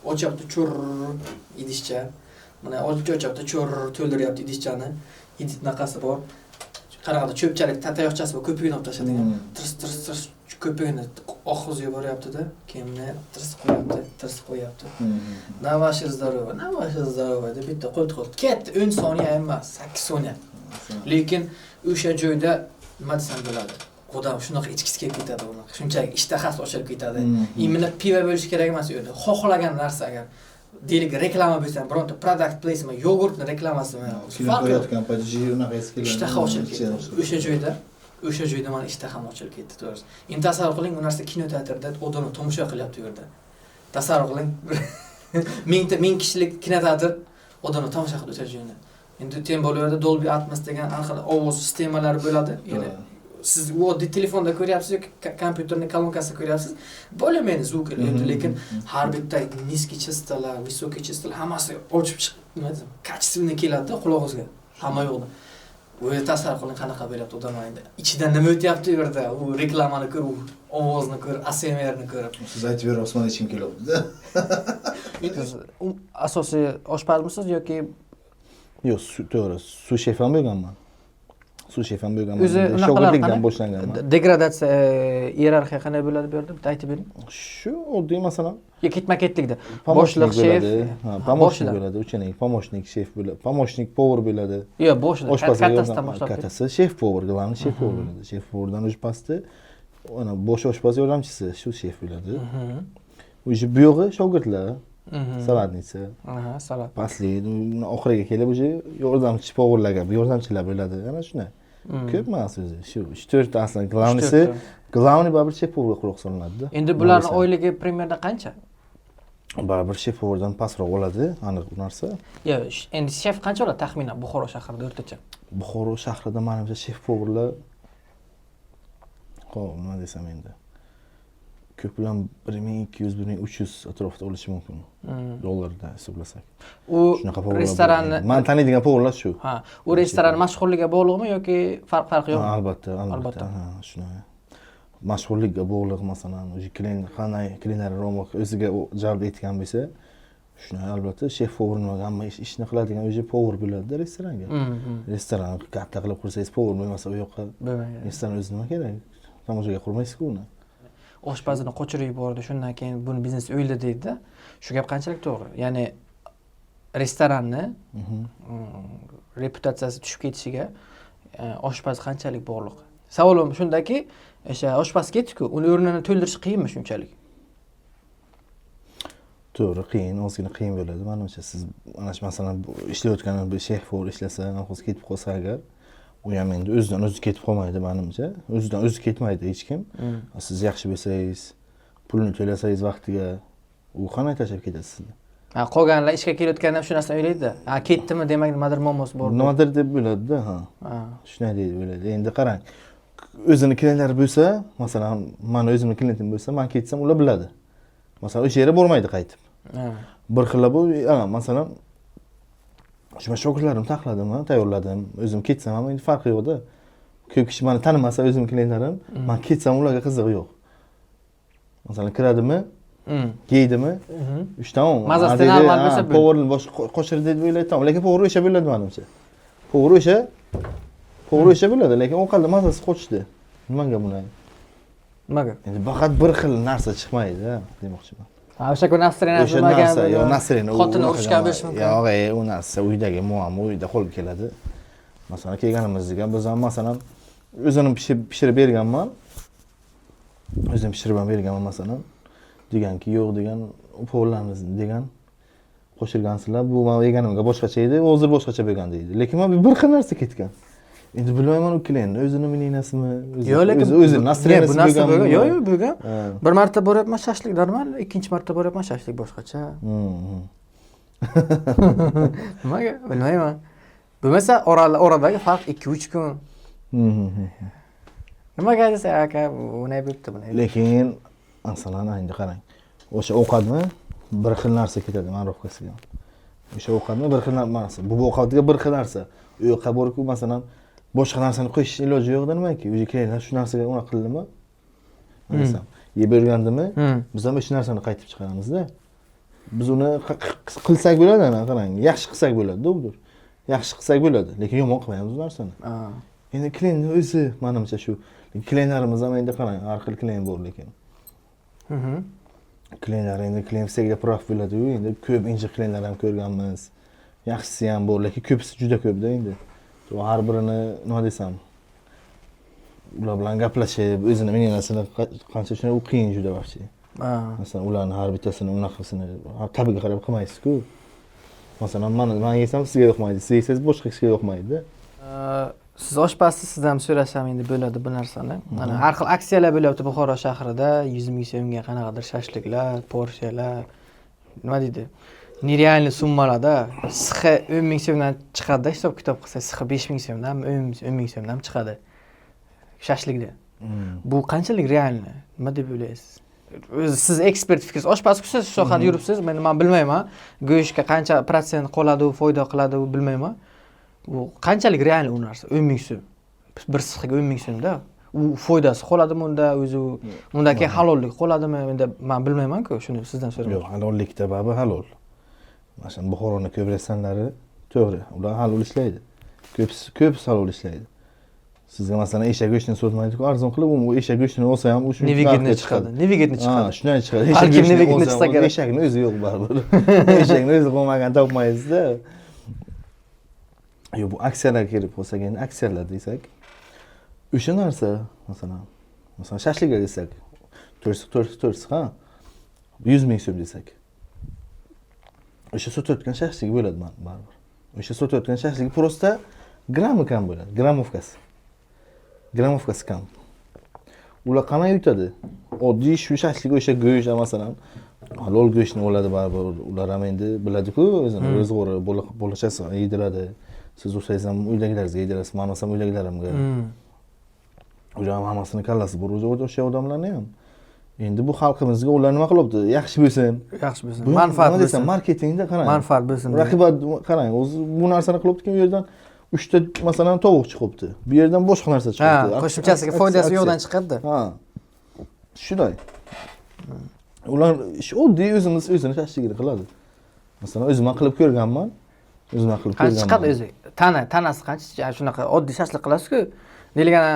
ochyapti chur idishcha. Mana ochyapti, chur to'ldiryapti idishchani. Naqasi bor. Qanaqadir cho'pchalik tayoqchasi bor, ko'pigini olib tashladigan. Tirs tirs tirs ko'pigini oqizib yuboryapti-da, keyin buni tirs qo'yapti, tirs qo'yapti. "На ваше здоровье, на ваше здоровье" deb bitta qo'l qo'l. Ketdi, 10 soniya emas, 8 soniya. Lekin o'sha joyda nima desam bo'ladi? Odam shunaqa ichgisi kelib ketadi uni. Shunchaki ishtahasi ochilib ketadi. Именно pivo bo'lishi kerak emas u yerda. Xohlagan narsa agar deylik reklama bo'lsa ham, bironta product placement, yogurtni reklamasimi? Kino Farqi yo'q. ko'rayotgan payt unaqa his keladi. Ishtaha ochilib ketdi. O'sha joyda mani ishtaham ochilib ketdi, to'g'risi. Endi tasavvur qiling, u narsa kinoteatrda odamlar tomosha qilyapti u yerda. Tasavvur qiling. Mingta 1000 kishilik kinoteatr, odamlar tomosha qilib o'sha joyni. Endi тем более u yerda Dolby Atmos degan har xil ovoz sistemalari bo'ladi. Ya'ni siz u oddiy telefonda ko'ryapsiz yoki kompyuterning kolonkasida ko'ryapsiz. Более-менее звук endi, lekin har bitta низкий частота lar, высокий частота lar hammasi ochib chiqib, nima desam, качественный keladi-da qulog'ingizga. Hamma yoqda. O'zi tasavvur qiling, qanaqa bo'lyapti odam endi. Ichidan nima o'tyapti u yerda? U reklamani ko'rib, u ovozni ko'rib, ASMRni ko'rib. Siz aytib beryapsiz, mani ichim kelyapti-da. Siz asosiy oshpazmisiz yoki Yo'q, to'g'ri, sous chef ham bo'lganman. Sous chef ham bo'lganman. O'zi Endi unaqalar shogirdlikdan qanday? boshlanganman. Degradatsiya, iyerarxiya qanday bo'ladi bu yerda? Bitta aytib bering. Shu oddiy, masalan, Yo, ketma-ketlikda. помощник Boshliq, shef. bo'ladi. Ha, помощник Boshliq. bo'ladi, ученик, помощник shef bo'ladi, помощник повар bo'ladi. Yo'q, boshliq. Oshpazga Kattasidan yordam boshlab. Kattasi шеф повар, главный шеф повар bo'ladi. Шеф повар dan уже pasti ana bosh oshpaz yordamchisi shu shef bo'ladi. Уже bu yog'i shogirdlar, салатница, Aha, salat. pastli, oxiriga kelib уже yordamchi повар larga, yordamchilar bo'ladi. Ana shunday. Ko'p emas o'zi. Shu 3-4 ta aslan главный si, Uch-to'rtta. Главный baribir шеф повар ga quloq solinadi-da. Endi bularni Nima oyligi примерно qancha? desam, baribir шеф повар dan pastroq oladi, aniq bu narsa. Yo'q, endi shef qancha oladi taxminan Buxoro shahrida o'rtacha? Buxoro shahrida manimcha шеф повар lar, ho'p, nima desam endi, ko'p bilan 1200, 1300 atrofida olishi mumkin, dollarda hisoblasak. U Shunaqa повар lar restoranni bor. Man taniydigan повар lar shu. Ha, u restoran mashhurligiga bog'liqmi yoki farqi yo'qmi? Ha, albatta, albatta. Albatta. Ha, shunday, mashhurlikka bog'liq. Masalan, уже клиент qanday klientlar o'ziga jalb etgan bo'lsa, shunday, albatta, шеф повар nima, hamma ishni qiladigan o'zi повар bo'ladida restoranga. Restoran katta qilib qursangiz, повар bo'lmasa u yoqqa Bo'lmagan. Restoran o'zi nima kerak, tomoshaga qurmaysizku uni. Oshpazini qochirib yubordi, shundan keyin buni biznes o'ldi deydida. Shu gap qanchalik to'g'ri? Ya'ni restoranni reputatsiyasi tushib ketishiga oshpaz qanchalik bog'liq? Savolim shundaki, o'sha oshpaz ketdiku, uni o'rnini to'ldirish qiyinmi shunchalik? To'g'ri, qiyin, ozgina qiyin bo'ladi manimcha. Siz mana shu, masalan, bu ishlayotgan bir шеф повар ishlasa, hozir ketib qolsa agar, u ham endi o'zidan o'zi ketib qolmaydi manimcha, o'zidan o'zi ketmaydi hech kim. Siz yaxshi bo'lsangiz, pulini to'lasangiz vaqtiga, u qanday tashlab ketadi sizni? Ha, qolganlar ishga kelayotganda ham shu narsani o'ylaydida, ha, ketdimi, demak nimadir muammosi bor deb. Nimadir deb bo'ladida, ha. Shunday deydi, bo'ladi. Endi qarang, o'zini klientlari bo'lsa, masalan, mani o'zimni klientim bo'lsa, man ketsam, ular biladi, masalan, o'sha yerga bormaydi qaytib. Bir xil bu, ha, masalan, shu man shogirdlarimni taxladim, ha, tayyorladim, o'zim ketsam ham endi farqi yo'qda. Ko'p kishi mani tanimasa, o'zimni klientlarim, man ketsam ularga qizig'i yo'q. Masalan, kiradimi, yeydimi, uch tamom. Mazasi Ha, deydi, normal ha, bo'lsa bo'ldi. Повар ni boshqa qochirdi deb o'ylaydi, tamom. Lekin повар o'sha bo'ladi manimcha, повар o'sha, повар o'sha bo'ladi, lekin ovqatni mazasi qochdi. Nimaga bunday? Nimaga? Endi faqat bir xil narsa chiqmaydi, ha, demoqchiman. Ha, o'sha kuni настроение O'sha bo'lmagan. narsa, yo'q, настроение Xotini unaqa urushgan emas. bo'lishi mumkin. Yo'q, u narsa uydagi muammo, uyda qo'lga keladi. Masalan, kelganimizda biz ham, masalan, o'zini pishirib berganman, o'zim pishirib ham berganman. Masalan, deganki, yo'q, degan, повар larimiz, degan, qo'shilgansizlar, bu man yeganimga boshqacha edi, hozir boshqacha bo'lgan, deydi. Lekin man bir xil narsa ketgan. Endi bilmayman, u klientni o'zini мнение simi, Yo'q, lekin o'zini настроение si bu narsa bo'lganmi? bo'lgan. Yo'q, bo'lgan. Ha. Bir marta boryapman, shashlik normal, ikkinchi marta boryapman, shashlik boshqacha. Nimaga? Bilmayman. Bo'lmasa oradagi farq 2-3 kun. Nimaga desa, aka, bunday bo'libdi, bunday. Lekin masalan, endi qarang, o'sha ovqatni bir xil narsa ketadi мариновка siga, o'sha ovqatni bir xil narsa, bu ovqatga bir xil narsa, u yoqqa boribku, masalan, boshqa narsani qo'shishni iloji yo'qda. Nimaki, уже klientlar shu narsaga unaqa qildimi, nima desam, yeb o'rgandimi, biz ham o'sha narsani qaytib chiqaramizda. Biz uni qilsak bo'ladi, ana qarang, yaxshi qilsak bo'ladida, udir yaxshi qilsak bo'ladi, lekin yomon qilmaymiz bu narsani. Endi klientni o'zi, manimcha, shu klientlarimiz ham, endi qarang, har xil klient bor, lekin klientlar, endi клиент всегда прав bo'ladiyu. Endi ko'p injiq klientlar ham ko'rganmiz, yaxshisi ham bor, lekin ko'pisi, juda ko'pda. Endi So, har birini, nima desam, ular bilan gaplashib, o'zini мнение sini qancha shuni, u qiyin juda вообще. Masalan, ularni har bittasini unaqasini tabiga qarab qilmaysizku. Masalan, man yesam sizga yoqmaydi, siz yesangiz boshqa kishiga yoqmaydida. Siz oshpazsiz, sizdan ham so'rasam endi bo'ladi bu narsani. Mana, har xil aksiyalar bo'lyapti Buxoro shahrida, 100 ming so'mga qanaqadir shashliklar, porsiyalar, nima deydi, нереальный summalarda. Sixi 10 000 so'mdan chiqadida, hisob kitob qilsa, sixi 5000 so'mdan, 10 000 so'mdan chiqadi shashlikda. Bu qanchalik реальный, nima deb o'ylaysiz o'zi? Siz ekspert fikringiz, oshpazku siz, shu sohada yuribsiz. Man bilmayman, go'shtga qancha protsent qoladi, u foyda qiladi, u bilmayman. Bu qanchalik real u narsa? 10 ming so'm. Bir sixga 10 ming so'mda. U foydasi qoladimi unda o'zi u? Undan keyin halollik qoladimi? Endi men bilmayman-ku, shuni sizdan so'ramoqchi. Yo'q, halollikda baribir halol. Masalan, Buxoroni ko'p restoranlari to'g'ri, ular halol ishlaydi. Ko'pisi halol ishlaydi. Sizga masalan eshak go'shtini sotmaydi-ku, arzon qilib, u eshak go'shtini olsa ham u shuncha Невыгодно narxga chiqadi. Невыгодно Ha, chiqadi. shunday chiqadi. Eshak Balkim go'shtini невыгодно olsa ham chiqsa kerak. Eshakni o'zi yo'q baribir. Eshakni o'zi bo'lmagan topmaysizda. Yo'q, bu aksiyalarga kelib qolsak, endi aksiyalar desak, o'sha narsa, masalan, shashliklar desak, 4 4 4, ha, 100 ming so'm desak. O'sha sotayotgan shashligi bo'ladi baribir. O'sha sotayotgan shashligi просто grammi kam bo'ladi, граммовка si. Граммовка si kam. Ular qanday yutadi? Oddiy shu shashlik o'sha go'sht, masalan, halol go'shtni oladi baribir. Ular ham endi biladi-ku o'zini ro'zg'ori, bolachasi yediradi. Siz olsangiz ham uydagilaringizga yedirasiz, men olsam uydagilarimga. Ular ham hammasini kallasi bor o'zi o'sha odamlarni ham. Endi bu xalqimizga ular nima qilyapti? Yaxshi bo'lsin. Yaxshi bo'lsin. Bu Manfaat nima desam, bo'lsin. Marketingda qarang. Manfaat bo'lsin. Raqobat qarang, o'zi bu narsani qilyapti, u yerdan 3 ta masalan tovuq chiqyapti. Bu yerdan boshqa narsa Ha, chiqyapti. Qo'shimchasiga foydasi yo'qdan chiqadi. Ha. Shunday. Ular shu oddiy o'zimiz o'zini shashligini qiladi. Masalan, o'zim ham qilib ko'rganman. O'zim ham qilib Qancha ko'rganman. Chiqadi o'zi? Tanasi qancha? Shunaqa oddiy shashlik qilasiz-ku. Deylik, ana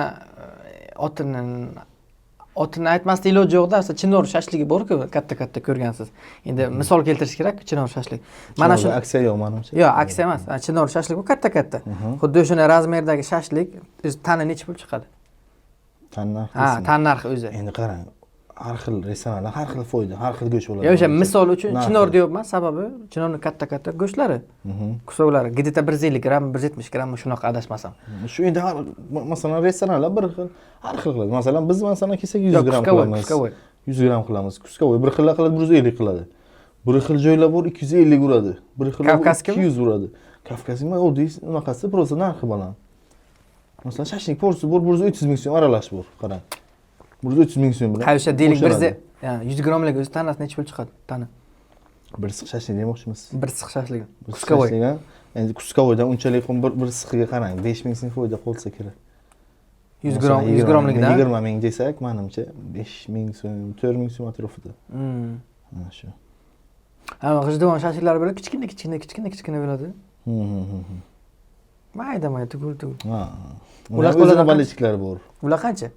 otini aytmaslik iloji yo'qda, aslida chinor shashligi bor-ku, katta-katta ko'rgansiz. Endi misol keltirish kerak, chinor shashlik. Mana shu aksiya yo'q manimcha. Yo'q, aksiya emas. Ha, chinor shashlik bu katta-katta. Xuddi o'shani размер dagi shashlik o'zi tana necha pul chiqadi? Tan narxi Ha, deysizmi? tan narxi o'zi. Endi qarang, har xil restoranlar har xil foyda, har xil go'sht bo'ladi. Yo, o'sha misol uchun Narxi. Chinor deyapman, sababi chinorni katta-katta go'shtlari. Кусок lari где-то 150 gramm, 170 gramm shunaqa adashmasam. Shu endi har masalan restoranlar bir xil, har xil qiladi. Masalan, biz masalan kelsak 100 Yo'q, gramm кусковой, qilamiz. Кусковой. 100 gramm qilamiz. Кусковой bir xillar qiladi, 150 qiladi. Bir xil joylar bor 250 uradi. Bir xil Кавказский mi? 200 uradi. Кавказский emas, oddiy unaqasi, просто narxi baland. Masalan, shashlik porsiya bor 130 ming so'm aralash bor, qarang. 130 ming so'm bilan. Ha, o'sha deylik qo'shiladi. 100 grammlik o'zi tanasi necha pul chiqadi? Tana. Bir six shashlik demoqchimiz. Bir six shashligi. Bir six Кусковой. Shashlik, ha? Endi кусковой dan unchalik ham bir sixiga qarang, 5 ming so'm foyda qolsa kerak. 100 Masalan, gramm, 100 grammlikdan. 20 ming desak, manimcha 5 ming so'm, 4 ming so'm atrofida. Mana shu. Ha, g'ijduvon shashliklari bo'ladi, kichkina kichkina kichkina kichkina bo'ladi. Mayda mayda tugul tugul. Ha. Ular Ular qo'lida o'zini qancha? баллончик lari bor. Ular qancha?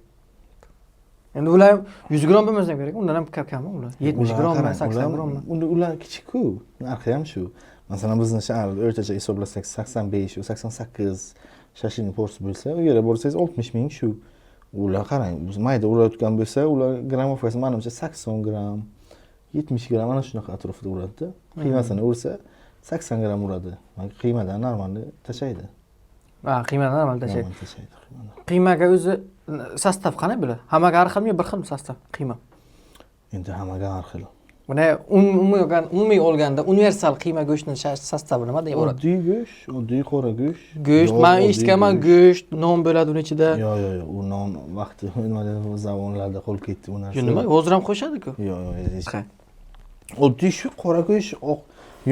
Endi ular ham 100 gramm bo'lmasa ham kerak, undan ham kammi ular? 70 Ular grammmi, qarang, 80 ular- grammmi? Ular kichik-ku, narxi ham shu. Masalan, bizni shaharda o'rtacha hisoblasak 85, 88 shashlikni porsi bo'lsa, u yerga borsangiz 60 ming shu. Ular qarang, biz mayda urayotgan bo'lsa, ular граммовка si manimcha 80 gramm, 70 gramm ana shunaqa atrofida uradida. Qiymasini ursa 80 gramm uradi. Qiymadan нормальный tashlaydi. Ha, qiymadan normal tashlaydi. Normal tashlaydi qiymadan. Qiymaga o'zi состав qanday bo'ladi? Hammaga har xilmi yo bir xilmi состав qiyma? Endi hammaga har xil. Buni umumiy olganda universal qiyma go'shtini состав i nimadan iborat? Oddiy go'sht, oddiy qora go'sht. Go'sht, Yog', man oddiy eshitganman, go'sht, non bo'ladi uni ichida. Yo'q, u non vaqti nima deydi, zavonlarda qolib ketdi u narsa. Yo, nima? Hozir ham qo'shadi-ku. Yo'q, hech. Ha. Oddiy shu qora go'sht, oq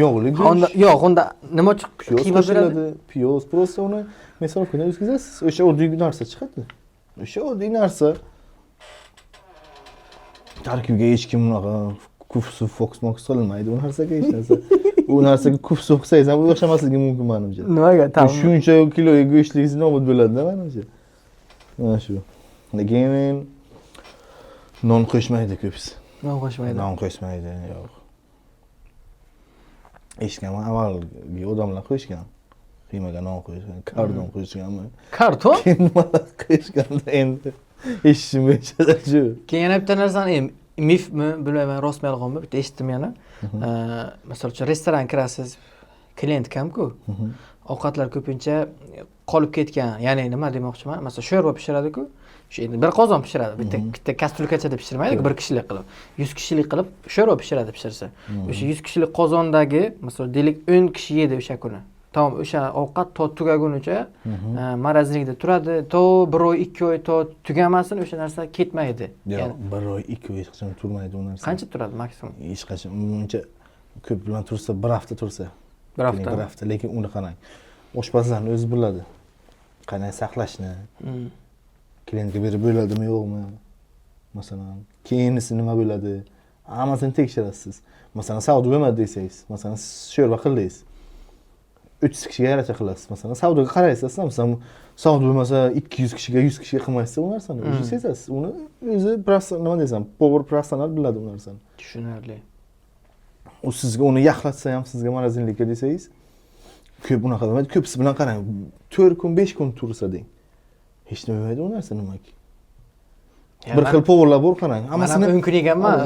yog'li go'sht. Unda yo'q, unda nima uchun Piyoz qiyma beradi? qo'shiladi, piyoz, просто uni мясорубка dan o'tkazasiz, o'sha oddiy narsa chiqadi. O'sha oddiy narsa. Tarkibiga hech kim unaqa kuf-suf, foks-moks qilinmaydi u narsaga hech narsa. U narsaga kuf-suf qilsangiz ham u o'xshamasligi mumkin manimcha. Nimaga? Tamam. Shuncha kilo go'shtligingiz nobud bo'ladi-da manimcha. Mana shu. Lekin non qo'shmaydi ko'pisi. Non qo'shmaydi. Non qo'shmaydi, yo'q. Eshitganman, avvalgi odamlar qo'shgan. Qiymaga non qo'yishgan, karton qo'yishganmi? Karton? Keyin nimalar qo'yishganda endi eshitishim bo'yicha shu. Keyin yana bitta narsani mifmi, bilmayman, rostmi yolg'onmi, bitta eshitdim yana. Misol uchun restoran kirasiz, klient kamku. Ovqatlar ko'pincha qolib ketgan. Ya'ni nima demoqchiman? Masalan, sho'rva pishiradi-ku. Shu endi bir qozon pishiradi. Bitta bitta kastyulkachada pishirmaydi, bir kishilik qilib. 100 kishilik qilib sho'rva pishiradi pishirsa. O'sha 100 kishilik qozondagi, masalan, deylik 10 kishi yedi o'sha kuni. Tamom, o'sha ovqat to tugagunicha морозильник da turadi, to 1 oy, 2 oy to tugamasin o'sha narsa ketmaydi. Yo'q, Ya'ni bir oy, 2 oy hech qachon turmaydi u narsa. Qancha turadi maksimum? Hech qachon uncha ko'p bilan tursa, bir hafta tursa. Bir hafta. Bir hafta, lekin uni qarang. Oshpazlarni o'zi biladi qanday saqlashni, klientga berib bo'ladimi, yo'qmi, masalan, keyinisi nima bo'ladi, hammasini tekshirasiz. Masalan, savdo bo'lmadi desangiz, masalan, siz sho'rva qildingiz, 30 kishiga yarasha qilasiz. Masalan, savdoga qaraysiz, masalan, savdo bo'lmasa 200 kishiga, 100 kishiga qilmaysiz u narsani. O'zi sezasiz uni, o'zi nima desam, повар professional biladi u narsani. Tushunarli. U sizga uni yaxlatsa ham, sizga морозильник ka desangiz, ko'p unaqa bo'lmaydi. Ko'pisi bilan qarang, 4 kun, 5 kun tursa deng, hech nima bo'lmaydi u narsa. Nimaki, bir xil повар lar bor, qarang, Man ham hammasini. 10 kun yeganman,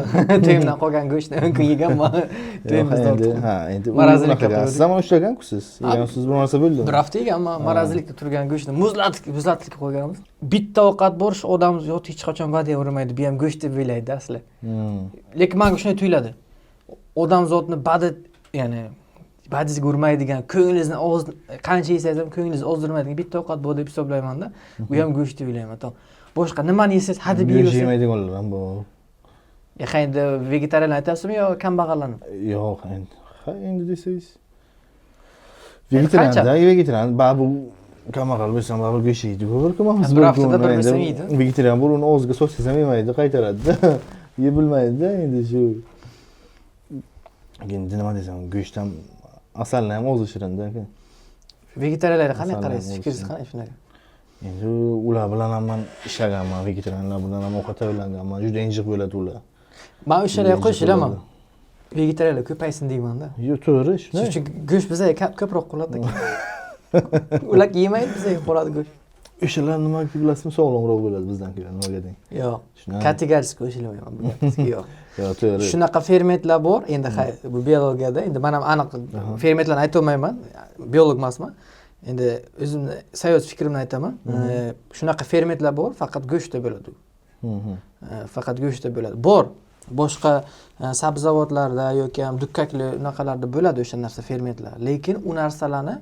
to'yimdan qolgan go'shtni 10 kun yeganman. Yo'q, To'yimizda endi ortiq. ha, endi u Морозильник ka unaqa qo'ydik. Siz ham ushlagan-ku, siz yegansiz, bir narsa bo'ldimi? Bir hafta yeganman морозильник da turgan go'shtni, muzlatib, muzlatib qo'yganmiz. Bitta ovqat bor, shu odam yo'q, hech qachon va'da urmaydi, bu ham go'sht deb o'ylaydi asli. Lekin manga shunday tuyuladi, odamzodni badi, ya'ni badizga urmaydigan, ko'nglingizni og'iz, qancha yesangiz ham ko'nglingizni ozdirmaydigan bitta ovqat bor deb hisoblaymanda, u ham go'sht deb o'ylayman. Tamom, boshqa nimani yesangiz hadeb Go'sht yeyversangiz. yemaydiganlar ham bor. Ha, endi vegetarianlar aytyapsizmi yo kambag'allarni? Yo'q, endi, ha, endi desangiz, vegetarian da, vegetarian baribir, kambag'al bo'lsa ham baribir go'sht yeydi bir kun. Bir haftada bir bo'lsa ham yeydi. Vegetarian bor, uni og'ziga solsangiz ham yemaydi, qaytaradida, yeb bilmaydida. Endi shu, endi nima desam, go'sht ham, asalni ham og'zi shirinda, aka. Vegetarianlarga qanday Masalan, qaraysiz? Fikringiz bo'lsin. qanday shunaqa? Endi ular bilan ham man ishlaganman, vegetarianlar bilan ham ovqat tayyorlaganman, juda injiq bo'ladi ular. Man o'shalarga Juda injiq qo'shilaman, bo'ladi. vegetarianlar ko'paysin deymanda. Yo'q, to'g'ri, shunday. Chunki go'sht bizga ko'proq qoladi, ular yemaydi, bizga qoladi go'sht. O'shalar nima bilasizmi, sog'lomroq bo'ladi bizdan ko'ra, nimaga deng? Yo'q. Shunday. Категорически qo'shilmayman bu gapingizga, yo'q. Yo'q, to'g'ri. Shunaqa fermentlar bor endi, bu biologiyada, endi man ham aniq fermentlarni aytolmayman, biolog emasman, endi o'zimni sayoz fikrimni aytaman. Shunaqa fermentlar bor, faqat go'shtda bo'ladi u. Faqat go'shtda bo'ladi. Bor boshqa sabzavotlarda yoki ham dukkakli unaqalarda bo'ladi o'sha narsa, fermentlar, lekin u narsalarni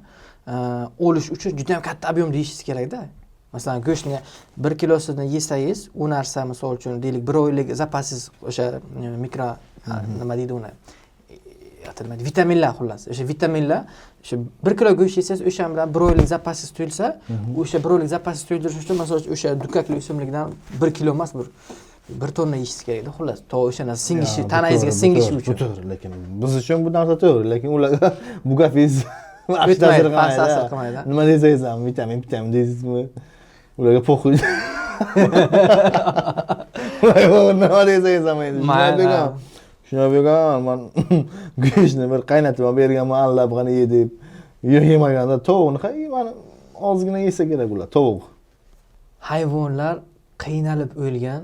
olish uchun juda yam katta объем da yeyishingiz kerakda. Masalan, go'shtni bir kilosini yesangiz, u narsa, misol uchun, deylik, bir oylik zapasingiz o'sha mikro, nima deydi uni, nima deydi, vitaminlar, xullas, o'sha vitaminlar, o'sha bir kilo go'sht yesangiz, o'sha bilan bir oylik zapasingiz to'lsa, o'sha bir oylik zapasingiz to'ldirish uchun, masalan uchun, o'sha dukkakli o'simlikdan bir kilo emas, bir tonna yeyishingiz kerakda, xullas, to o'sha narsa singishi, Ya, bu tanangizga to'g'ri, bu singishi to'g'ri, uchun. Bu to'g'ri, lekin biz uchun bu narsa to'g'ri, lekin ularga bu gapingiz O'tmaydi, ta'sir past qilmaydi. ta'sir qilmaydi. Nima desangiz ham, vitamin vitamin deysizmi, ularga похуй. Nima desangiz ham, endi shunday Mayli. bergan, shunday bergan. Man go'shtni bir qaynatib olib berganman, allab qani ye deb, yo'q, yemaganda. Tovuqni mana ozgina yesa kerak ular tovuq. Hayvonlar qiynalib o'lgan,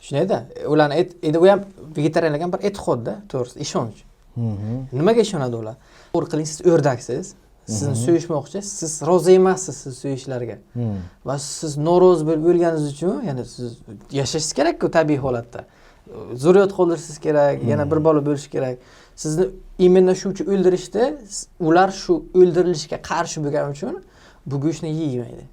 shundayda ularni endi u ham vegetarianlarga ham bir e'tiqodda, to'g'risi, ishonch. Nimaga ishonadi ular? To'g'ri qiling, siz o'rdaksiz, sizni so'yishmoqchi, siz rozi emassiz sizni so'yishlariga va siz norozi bo'lib o'lganingiz uchun, ya'ni siz yashashingiz kerakku tabiiy holatda, zurriyot qoldirishingiz kerak, yana bir bola bo'lishi kerak. Sizni именно shu uchun o'ldirishdi. Ular shu o'ldirilishga qarshi bo'lgani uchun bu go'shtni yemaydi,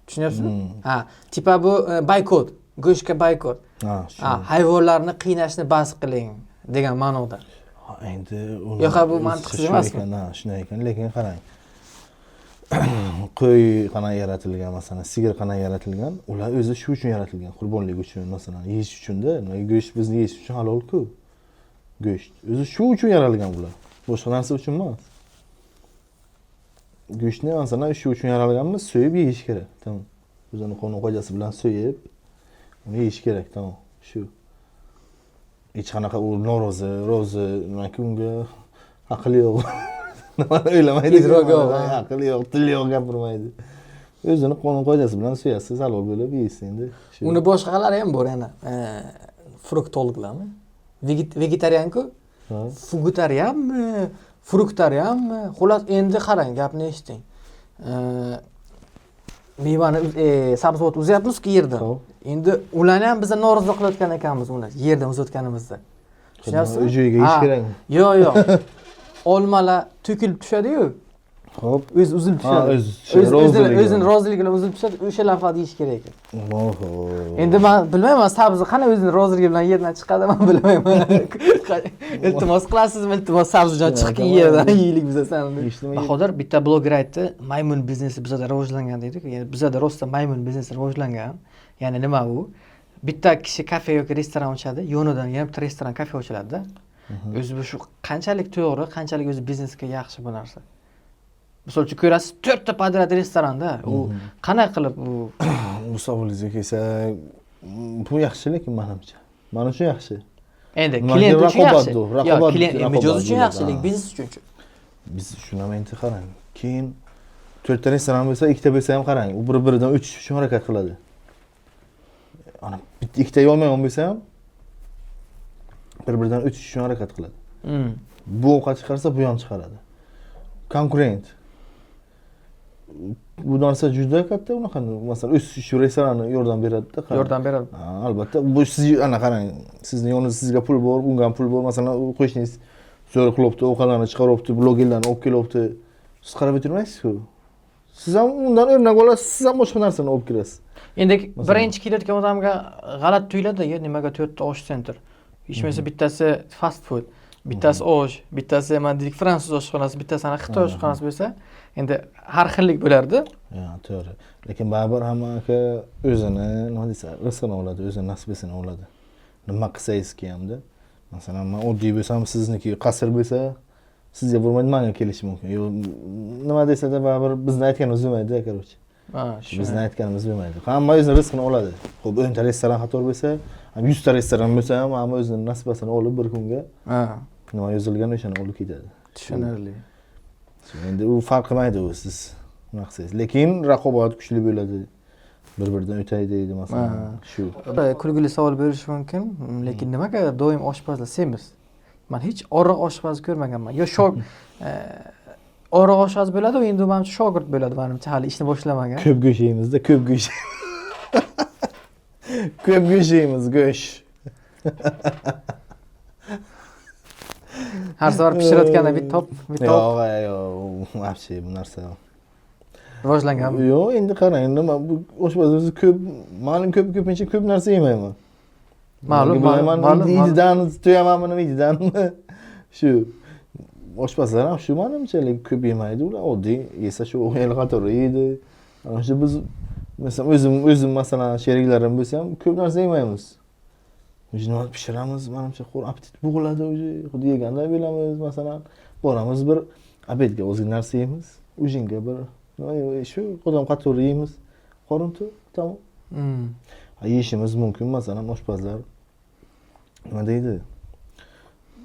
tushunyapsizmi? Ha, типа bu boykot, go'shtga boykot. Ha. Ha, hayvonlarni qiynashni bas qiling degan ma'noda. Ha, endi uni Yo'q, ha, bu mantiqsiz shu emasmi? ekan, ha, shunday ekan, lekin qarang, qo'y qanaqa yaratilgan, masalan, sigir qanaqa yaratilgan, ular o'zi shu uchun yaratilgan, qurbonlik uchun, masalan, yeyish uchunda. Nimaga go'sht bizni yeyish uchun halolku, go'sht o'zi shu uchun yaralgan, ular boshqa narsa uchun emas. Go'shtni, masalan, shu uchun yaralganmiz, so'yib yeyish kerak, tamom, o'zini qonun qoidasi bilan so'yib uni yeyish kerak, tamom. Shu, hech qanaqa u norozi, rozi, nimaki, unga aql yo'q, nimani o'ylamaydi. Idrok yo'q, ha. Aql yo'q, til yo'q, gapirmaydi. O'zini qonun qoidasi bilan so'yasiz, halol bo'lib yeysiz endi shu. Uni boshqalari ham bor yana, fruktologlarmi, vegetarianku. Ha. Fugutarianmi, fruktarianmi, xullas, endi qarang, gapni eshiting. Mevani sabzavot uzyapmizku yerdan. Xo'p. Endi ularni ham biza norozi qilayotgan ekanmiz uni yerdan uzayotganimizda, tushunyapsizmi? O'z joyiga yeyish Ha. kerakmi? Yo'q, yo'q, olmalar to'kilib tushadiyu. Xo'p. O'zi uzilib tushadi. Ha, o'zi tushadi, roziligi O'zini bilan. roziligi bilan uzilib tushadi, o'sha lavhani yeyish kerak ekan. Oho. Endi man bilmayman, sabzi qanday o'zini roziligi bilan yerdan chiqadi, man bilmayman. Iltimos qilasizmi, iltimos sabzijon chiqib yerdan yeylik biza sani. Eshitdim. Bahodir, bitta bloger aytdi, maymun biznesi bizada rivojlangan deydi. Ya'ni bizada rostdan maymun biznesi rivojlangan. Ya'ni nima u? Bitta kishi kafe yoki restoran ochadi, yonidan yana bitta restoran, kafe ochiladida. O'zi bu shu qanchalik to'g'ri, qanchalik o'zi biznesga yaxshi bu narsa? Misol uchun ko'rasiz, 4 ta подряд restoranda, u qanday qilib u Bu savolingizga kelsak, bu yaxshi, lekin manimcha. Man uchun yaxshi. Endi Nimaga klient uchun raqobat yaxshi. bu? Yo'q, Raqobat, klient raqobat mijoz uchun bo'ladi, yaxshi, lekin ha. biznes uchunchi. Biz shuni ham endi qarang. Keyin 4 ta restoran bo'lsa, ikkita bo'lsa ham qarang, u bir-biridan o'tish uchun harakat qiladi. Ana bitta ikkita yolmagan bo'lsa ham bir-biridan o'tish uchun harakat qiladi. Bu ovqat chiqarsa, bu ham chiqaradi. Konkurent. Bu narsa juda katta unaqa, masalan, o'sish shu restoranni yordam beradida. Qarang. Yordam beradi. Ha, albatta. Bu siz ana qarang, sizni yoningizda sizga pul bor, unga ham pul bor. Masalan, u qo'shningiz zo'r qilyapti, ovqatlarni chiqaryapti, blogerlarni olib kelyapti. Siz qarab o'tirmaysiz-ku. Siz ham undan o'rnak olasiz, siz ham boshqa narsani olib kirasiz. Endi Masalan. birinchi kelayotgan odamga g'alati tuyuladi, ya nimaga 4 ta osh center? Hech bo'lmasa bittasi fast food, bittasi osh, bittasi nima deylik, fransuz oshxonasi, bittasi ana xitoy oshxonasi bo'lsa, endi har xillik bo'lardi. Ya, to'g'ri. Lekin baribir hamma aka o'zini, nima desa, rizqini oladi, o'zini nasibasini oladi. Nima qilsangizki hamda. Masalan, men oddiy bo'lsam, sizniki qasr bo'lsa, sizga bo'lmaydi, menga kelishi mumkin. Yo'q, nima desa-da baribir bizni aytganimiz bo'lmaydi, короче. Ha, Bizni aytganimiz bo'lmaydi. Hamma o'zini rizqini oladi. Xo'p, 10 ta restoran qator bo'lsa, ham 100 ta restoran bo'lsa ham hamma o'zini nasibasini olib bir kunga nima yozilgan o'shani olib ketadi. Tushunarli. Endi u farq qilmaydi u siz nima qilsangiz. Lekin raqobat kuchli bo'ladi. Bir-biridan o'tay deydi masalan. Shu. Kulgili savol berishi mumkin, lekin nimaga doim oshpazlar semiz? Man hech oriq oshpaz ko'rmaganman. Yo oriq oshpaz bo'ladi, u endi manimcha shogird bo'ladi, manimcha hali ishni boshlamagan. Ko'p go'sht yeymizda, ko'p go'sht. Ko'p go'sht yeymiz, go'sht. Har safar pishirayotganda bitta top, bitta top Yo'q, yo'q, вообще bu narsa. Rivojlanganmi? Yo'q, endi qarang, nima bu oshpaz o'zi ko'p, ma'lum ko'p ko'pincha ko'p narsa yemayman. Ma'lum, Bilmayman, ma'lum, ma'lum. Ididan to'yamanmi, nima ididanmi? Shu oshpazlar ham shu manimcha, lekin ko'p yemaydi ular, oddiy yesa shu el qatori yeydi. Ana shu biz masalan o'zim masalan sheriklarim bo'lsa ham ko'p narsa yemaymiz. O'zi nima pishiramiz, manimcha qo'l appetit bo'g'iladi o'zi, xuddi yeganday bo'lamiz masalan. Boramiz bir obedga ozgina narsa yeymiz, ujinga bir nima shu odam qatori yeymiz. Qorin to'q, tamom. Ha, yeyishimiz mumkin masalan oshpazlar nima deydi?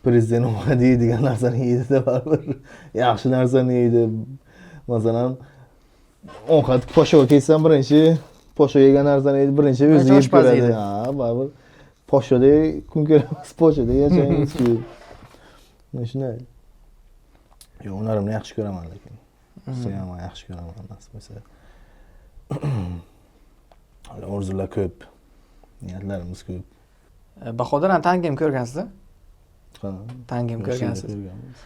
Prezident ovqat yeydigan narsani yeydida baribir. Yaxshi narsani yeydi. Masalan, ovqat poshoga kelsam birinchi posho yegan narsani yeydi, birinchi o'zi Birinchi yeb oshpaz ko'radi. yeydi. Ha, baribir poshoda kun ko'ramiz, poshoda yashaymiz. Mana shunday. Yo'q, unarimni yaxshi ko'raman lekin. Sevaman, yaxshi ko'raman nasib bo'lsa. Hali orzular ko'p. Niyatlarimiz ko'p. Bahodir, ana tangim ko'rgansiz-a? Ha. Tangim ko'rgansiz. Ko'rganmiz.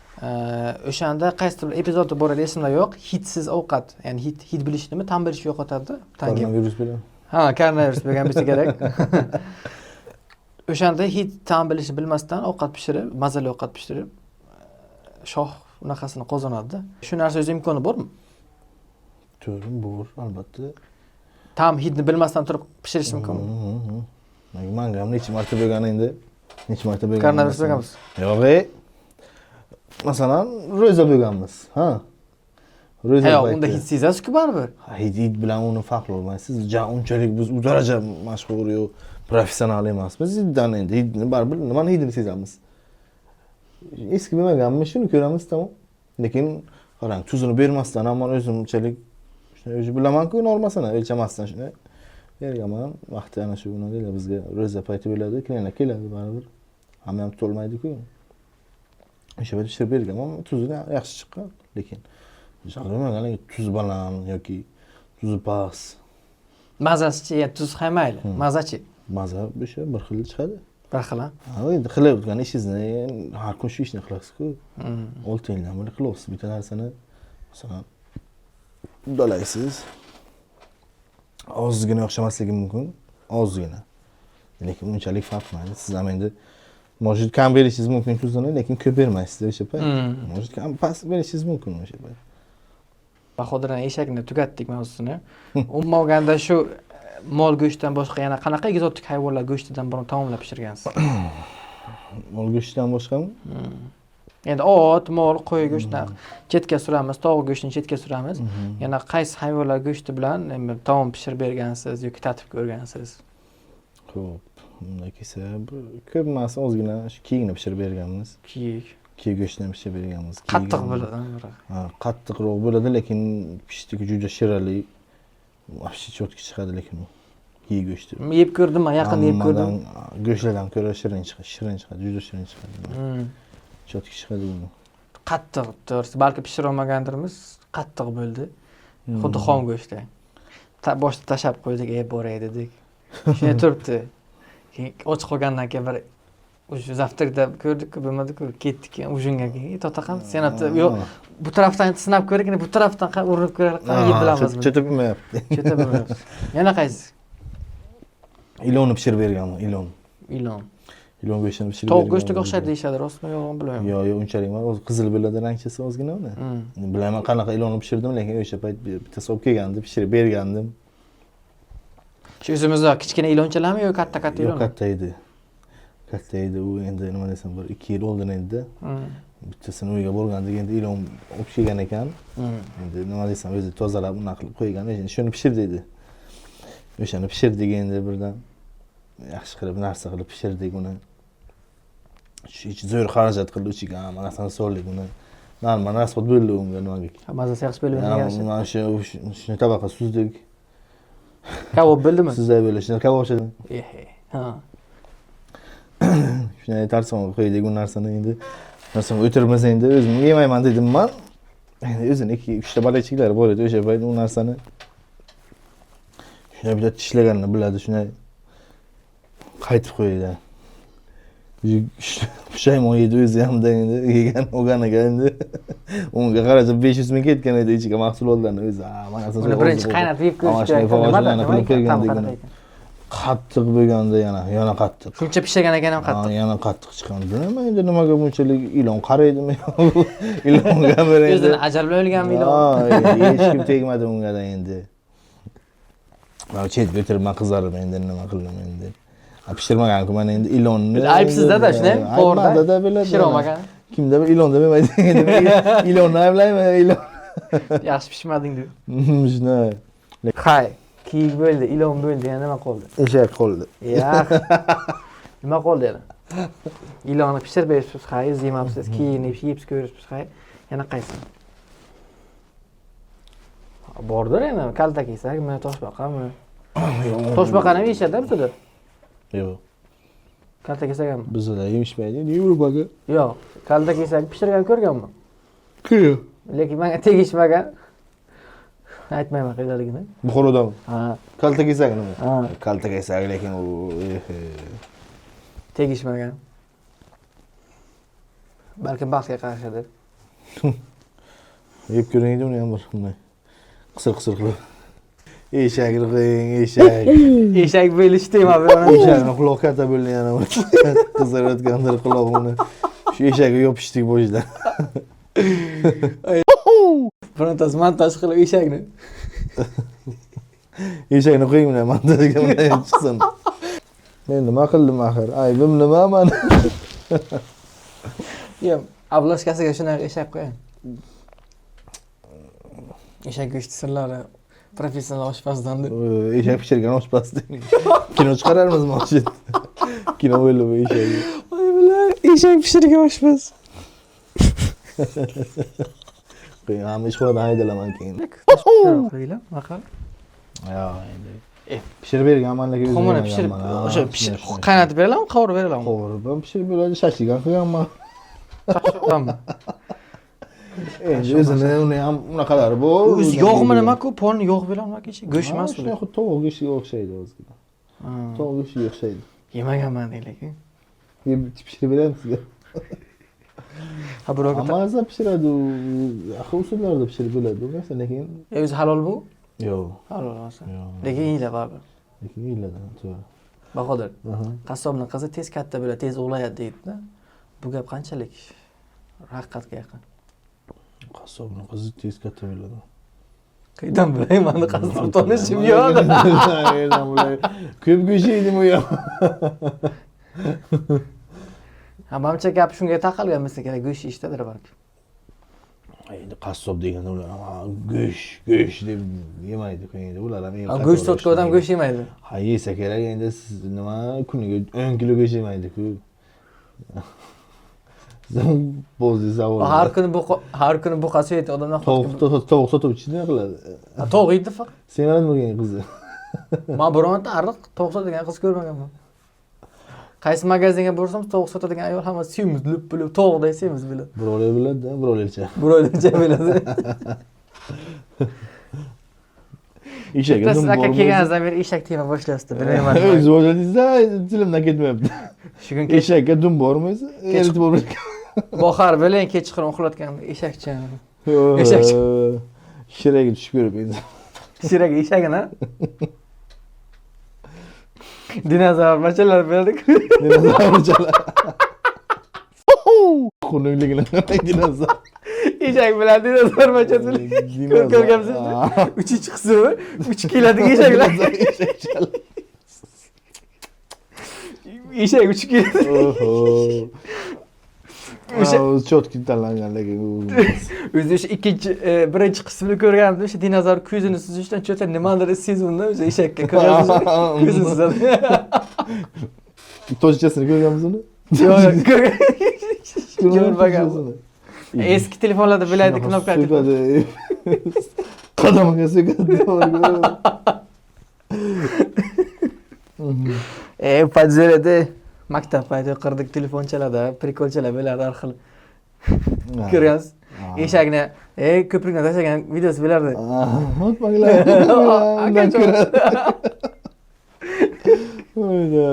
O'shanda qaysidir bir epizodda bor edi, esimda yo'q. Hidsiz ovqat, ya'ni hid bilishnimi, ta'm bilishni yo'qotadi. Tangim. Koronavirus bilan. Ha, koronavirus bo'lgan bo'lsa kerak. O'shanda hid ta'm bilishni bilmasdan ovqat pishirib, mazali ovqat pishirib, shoh unaqasini qozonadi-da. Shu narsa o'zi imkoni bormi? To'g'ri, bor, albatta. Ta'm hidni bilmasdan turib pishirish mumkinmi? Manga ham necha marta bo'lgan endi. Necha marta bo'lgan. Koronavirus bo'lganmiz. Yo'q, masalan, ro'za bo'lganmiz. Ha. Ro'za Yo'q, payti. unda hid sezasiz-ku baribir. Ha, hid bilan uni farqli olmaysiz. Ja unchalik biz u daraja mashhur yo professional emasmiz. Hiddan endi hidni baribir nimani hidini sezamiz. Eski bo'lmaganmi, shuni ko'ramiz, tamom. Lekin qarang, tuzini bermasdan ham men o'zimchalik shuni o'zi bilaman-ku normasini, o'lchamasdan shuni berganman. Vaqti ana shu nima deydi, bizga ro'za payti bo'ladi, klientlar keladi baribir. Hamma ham tutolmaydi-ku. O'sha payt pishirib berganman, tuzi yaxshi chiqqan, lekin bo'lmagan, lekin tuz baland yoki tuzi past. Mazasichi, ya tuz ham mayli, mazachi. Maza o'sha bir xil chiqadi. Bir xil, ha? Ha, endi qilayotgan ishingizni har kun shu ishni qilasiz-ku. 6 yildan beri qilyapsiz bitta narsani. Masalan, uddalaysiz. Ozgina o'xshamasligi mumkin, ozgina. Lekin unchalik farq qilmaydi. Siz ham endi может kam berishingiz mumkin tuzini, lekin ko'p bermaysiz o'sha payt. Может kam past berishingiz mumkin o'sha payt. Bahodirani eshakni tugatdik mavzusini. Umuman olganda shu mol go'shtidan boshqa yana qanaqa ekzotik hayvonlar go'shtidan biron taomlar pishirgansiz? Mol go'shtidan boshqami? Endi ot, mol, qo'y go'shtidan chetga suramiz, tovuq go'shtini chetga suramiz. Yana qaysi hayvonlar go'shti bilan endi taom pishirib bergansiz yoki tatib ko'rgansiz? Xo'p, unday kelsa, ko'p emas, ozgina shu kiyikni pishirib berganmiz. Kiyik. Kiyik go'shtini pishirib berganmiz. Qattiq bo'ladi, biroq. Ha, qattiqroq bo'ladi, lekin pishdiki juda shirali. Вообще чётко chiqadi lekin u. Kiyik go'shti. Yeb ko'rdim man, yaqinda yeb ko'rdim. Hammadan, go'shtlardan ko'ra shirin chiqadi, shirin chiqadi, juda shirin chiqadi. Чётко chiqadi u. Qattiq, to'g'risi, balki pishira olmagandirmiz, qattiq bo'ldi. Xuddi xom go'shtday. Boshida tashlab qo'ydik, ey boray dedik. Shunday turibdi. Keyin och qolgandan keyin bir o'sha завтрак da ko'rdik-ku, bo'lmadi-ku, ketdik keyin ужин ga keyin. Totaqam, sen yo'q, bu tarafdan sinab ko'ring, bu tarafdan urinib ko'raylik, yeb bilamiz. Cho'tib bilmayapti. Cho'tib bilmayapti. Yana qaysi? Ilonni pishirib berganman, ilon. Ilon. Ilon go'shtini pishirib Tovuq berganman. go'shtiga o'xshaydi deyishadi, rostmi yo'qmi bilmayman. Yo'q, yo'q, unchalik emas. O'zi qizil bo'ladi rangchasi ozgina uni. Bilaman qanaqa ilonni pishirdim, lekin o'sha payt bittasi olib kelgandi, pishirib bergandim. Shu o'zimizda kichkina ilonchalarmi yo katta-katta Yo'q, ilon? katta edi. Katta edi u, endi nima desam, bir 2 yil oldin edi. Bittasini uyga borgandik, endi ilon olib kelgan ekan. Endi nima desam, o'zi tozalab unaqa qilib qo'ygan, shuni pishir dedi. O'shani pishirdik endi birdan. Yaxshi qilib narsa qilib pishirdik uni. Hech zo'r xarajat qildi ichiga, hamma narsani soldik uni. Normal расход bo'ldi unga nimaga. Mazasi yaxshi bo'lib Yana yarasha. mana shu shuni tabaqa suzdik. Kabob bo'ldimi? Suzday bo'ldi, shuni kabob o'xshadi. Ehe. Ha. Shunday tarsonga qo'ydik u narsani endi. Narsani o'tirmasa endi o'zim yemayman dedim man. Endi o'zini 2-3 ta balachiklari bor edi o'sha payt u narsani. Shunday bitta tishlaganini biladi, shunday qaytib qo'ydi. Pushaymon yedi o'zi hamda endi yegan olganiga endi unga qarasa 500 ming ketgan edi ichiga mahsulotlarni o'zi. Ha, mana Uni birinchi qaynatib yeb ko'rish Mana kerak. shunday Nima qilib qo'ygandik qanaqa uni. ekan? Qattiq bo'lganda yana qattiq. Shuncha pishirgan ekan ham qattiq. Ha, yana qattiq chiqqan. Bilmayman endi nimaga bunchalik ilon qaraydimi? Ilonga bir endi. O'zini ajal bilan o'lganmi ilon? Ha, hech kim tegmadi unga da endi. Man chetga o'tirib man qizarib endi nima qildim endi. Pishirmagan-ku man endi ilonni. Aybsizda-da, shunday, Ayb manda-da biladi. Pishira olmagan. Kimda bir ilon demaydi endi. Ilonni ayblayman, ilon. Yaxshi pishmading deb. Shunday. Hay, kiyik bo'ldi, ilon bo'ldi, yana nima qoldi? Eshak qoldi. Yo'q. Nima qoldi yana? Ilonni pishirib beribsiz, hay, yemabsiz, kiyikni yeb ko'ribsiz, hay. Yana qaysi? Bordir endi, kaltak yesakmi, toshbaqami? Toshbaqani ham yeyishadi bizada. Yo'q. Kaltak yesakmi? Bizda yeyishmaydi, Yevropaga. Yo'q, kaltak yesak pishirgan ko'rganman. Yo'q. Lekin menga tegishmagan. Aytmayman qayerdaligini. Buxorodami? Ha. Kaltak yesakmi? Ha. Kaltak yesak, lekin u Tegishmagan. Balkim baxtga qarshidir. Yeb ko'ring uni ham bir bunday. Qisir-qisir qilib. Eshakni qo'ying, eshak. Eshak bo'lish tema bilan. Eshakni quloq katta bo'ldi yana. Qizarayotgandir qulog'ini. Shu eshakka yopishdik boshidan. Birontasi montaj qilib eshakni. Eshakni qo'ying bunday montajga bunday chiqsin. Men nima qildim axir? Aybim nima mani? Yo'q, обложка siga shunaqa eshak qo'ying. Eshak go'shti sirlari professional oshpazdan deb. Eshak pishirgan oshpaz deb. Kino chiqararmiz mana Kino bo'ldi bu eshak. Voy bilan eshak pishirgan oshpaz. Qo'ying, hamma ishxonadan haydalaman keyin. Qo'yinglar, maqal. Yo'q, endi. Pishirib berganman, lekin o'zim Tuxumini pishirib, yemaganman. o'sha pishirib qaynatib beraladimi, qovurib beraladimi? Qovurib ham pishirib beradi, shashlik ham qilganman. Shashlik. Endi o'zini uni ham unaqalari bor. O'zi yog'mi nima-ku, polni yog' beradimi aka? Go'sht emas u. Shunday xuddi tovuq go'shtiga o'xshaydi ozgina. Tovuq go'shtiga o'xshaydi. Yemaganman lekin. Yeb pishirib beramiz sizga. Ha, birovga Hamma narsa pishiradi, u har usullarda pishirib bo'ladi bu narsa, lekin O'zi halol bu? Yo'q. Halol emas. Yo'q. Lekin yeyiladi baribir. Lekin yeyiladi, to'g'ri. Bahodir, qassobning qizi tez katta bo'ladi, tez ulg'ayadi deydi-da. Bu gap qanchalik haqiqatga yaqin? Qassobning qizi tez katta bo'ladi. Qaydan bilay, mani qassob tanishim yo'q. Qayerdan bilay? Ko'p go'sht yeydimi u ham? Ha, manimcha gap shunga taqalgan bo'lsa kerak, go'sht yeyishdadir balki. Endi qassob deganda ular ham go'sht, go'sht deb yemaydi, endi ular ham. Ha, go'sht sotgan odam go'sht yemaydi. Ha, yesa kerak endi, siz nima kuniga 10 kilo go'sht yemaydi-ku. Bo'zli savol. Har kuni bu har kuni buqasi yeydi odamlar. Tovuq sotuvchi nima qiladi? Ha, tovuq yeydi faqat. Semiradigan qizi. Men bironta ariq tovuq sotadigan qiz ko'rmaganman. Qaysi magazinga borsam tovuq sotadigan ayol hamma semiz, lup bilib, tovuqday semiz biladi. Birovlar biladi-da, birovlarcha. Birovlarcha biladi. Eshakka Siz dum aka bormi? kelganingizdan beri eshak tema boshlayapsiz, bilmayman. O'zi boshladingizda, tilimdan ketmayapti. Shu kun kech Eshakka dum bormi o'zi? Eritib bo'lmaydi. Bahor bilan kechqurun uxlatganda eshakcha. Eshak. Shiraga tushib ko'rib endi. Shiraga eshagini. Dinozavr bachalar biladi-ku. Dinozavrchalar. Xunukligini qarang dinozavr. Eshak bilan dinozavr bachasi bilan ko'rganmisizmi? Uchinchi qismi uchib keladigan eshaklar. Eshakchalar. Eshak uchib keladi. Oho. O'sha O'zi cho'tki tanlangan lekin u o'zi o'sha ikkinchi birinchi qismini ko'rganimda o'sha dinozavr ko'zini suzishdan cho'ta nimadir sezuvdi o'sha eshakka ko'rgansiz ko'zini suzadi. Tojikchasini ko'rganmiz uni? Yo'q, yo'q, ko'rmaganman. Tojikchasini. Eski telefonlarda biladi knopka telefon. So'kadi. Qadamiga so'kadi. Podzerada maktab payti qirdik telefonchalarda, prikolchalar bo'lardi har xil. Ko'rgansiz? Eshakni, ko'prikdan tashlagan videosi bo'lardi. Unutmanglar. Undan ko'ra. Oyda.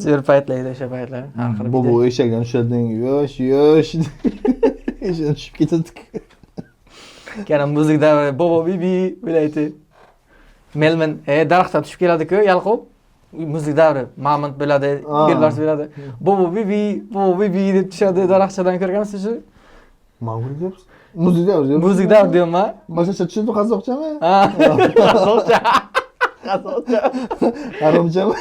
Zo'r paytlar edi o'sha paytlar. Har xil Bobo eshakdan tushading, yosh, yosh. Eshakdan tushib ketadi. Kana muzlik davri Bobo Bibi bilaydi. Melman, daraxtdan tushib keladi-ku, yalqov. Muzlik davri mamont bo'ladi, yo'lbars bo'ladi. Bobo Bibi, Bobo Bibi deb tushadi daraxtchadan ko'rgansiz shu? Ma'qul deyapsiz. Muzlik davri deyapsiz. Muzlik davri deyapman. Boshqacha tushadi qozoqchami? Ha. Qozoqcha. Qozoqcha. Arabchami?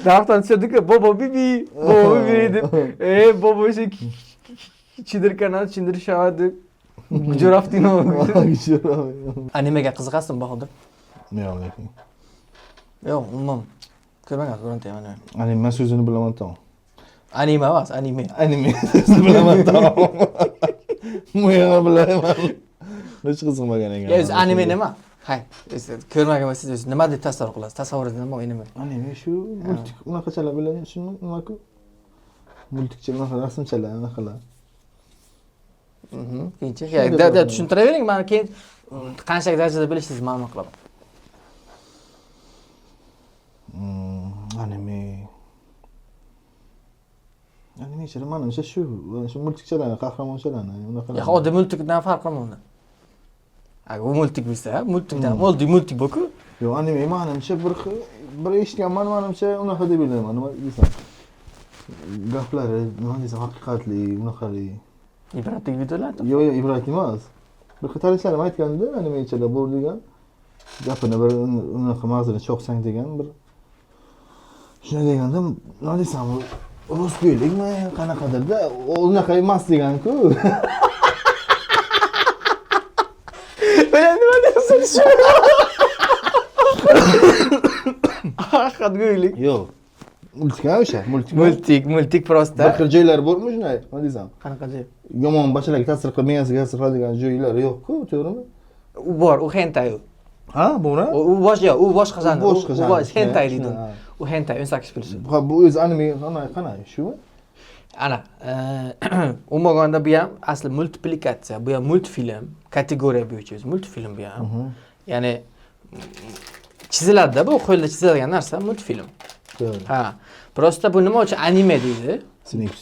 Daraxtdan tushadi-ku, Bobo Bibi, Bobo Bibi deb. Bobo o'sha chidirkana chindirishadi deb. Jo'raftino. Animega qiziqasizmi, Bahodir? Yo'q, lekin. Yo'q, umuman ko'rmagansiz bironta ham anime. Anime so'zini bilaman tamom. Anime emas, anime. Anime so'zini bilaman tamom. Bu bilaman. Hech qiziqmagan ekan. O'zi anime nima? Hay, ko'rmagan bo'lsangiz o'zi nima deb tasavvur qilasiz? Tasavvuringizda nima anime? Anime shu multik unaqachalar bilan shuni nima-ku? Multikcha unaqa rasmchalar, unaqalar. Keyinchi, tushuntiravering, mana keyin qanchalik darajada bilishingizni ma'lum qilaman. Anime. Anime ichida manimcha shu multikchalarni, qahramonchalarni, unaqalar. Ya, oddiy multikdan farqi nima unda? Agar u multik bo'lsa, multikdan, oddiy multik bu-ku. Yo'q, anime manimcha bir xil, bir eshitganman, manimcha unaqa deb o'ylayman, nima desam. Gaplari, nima desam, haqiqatli, unaqali. Ibratli videolar. Yo'q, yo'q, ibratli emas. Bir xil tanishlarim aytganda, animechalar bor degan, gapini bir unaqa ma'zini cho'qsang degan bir shunday deganda, nima desam, rostgo'ylikmi, qanaqadirda, unaqa emas degan-ku. Bilan nima deyapsan shu? Haqiqatgo'ylik. Yo'q. Multik ha o'sha, multik. Multik, multik prosta. Bir xil joylari bormi shunday? Nima desam? Qanaqa joy? Yomon bashalarga ta'sir qilib, miyasiga ta'sir qiladigan joylari yo'q-ku, to'g'rimi? U bor, u hentai u. Ha, buni? U boshqa, u boshqa janr. U boshqa U janr. hentai deydi uni. U hentai 18 plus. Ha, bu o'zi anime qanday, shumi? Ana, umuman bu ham asli multiplikatsiya, bu ham multfilm, kategoriya bo'yicha o'zi multfilm bu ham. Ya'ni chiziladi-da bu, qo'lda chiziladigan narsa multfilm. Ha, prosta bu nima uchun anime deydi? Sinix.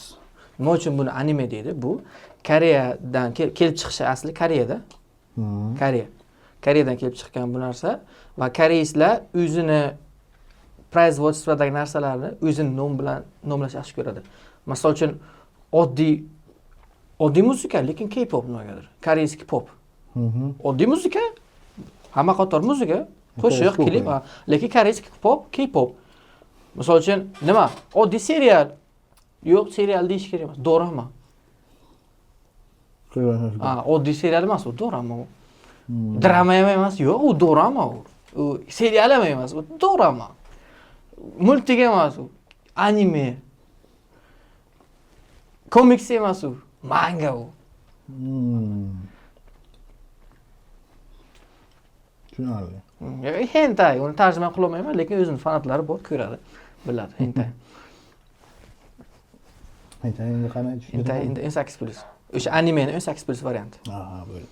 Nima uchun buni anime deydi? Bu Koreyadan kelib chiqishi, asli Koreyada. Koreya. Koreyadan kelib chiqqan bu narsa va koreyslar o'zini производство dagi narsalarni o'zini nom bilan nomlash yaxshi ko'radi. Misol uchun, oddiy oddiy muzika, lekin K-pop nimagadir. Корейский pop. Oddiy muzika, hamma qator muzika, qo'shiq, Корейский klip, pop. Ha, lekin корейский pop, K-pop. Misol uchun, nima? Oddiy serial. Yo'q, serial deyish kerak emas, dorama. Ha, oddiy serial emas, u dorama u. Drama ham emas, yo'q, u dorama u. U serial ham emas, u dorama. Мультик emas u, anime. Komiks emas u, manga u. Tushunarli. Hentai, uni tarjima qilolmayman, lekin o'zini fanatlari bor, ko'radi, biladi, hentai. Hentai endi qanday? Hentai endi 18+. O'sha animeni 18+ varianti. Ha, bo'ldi.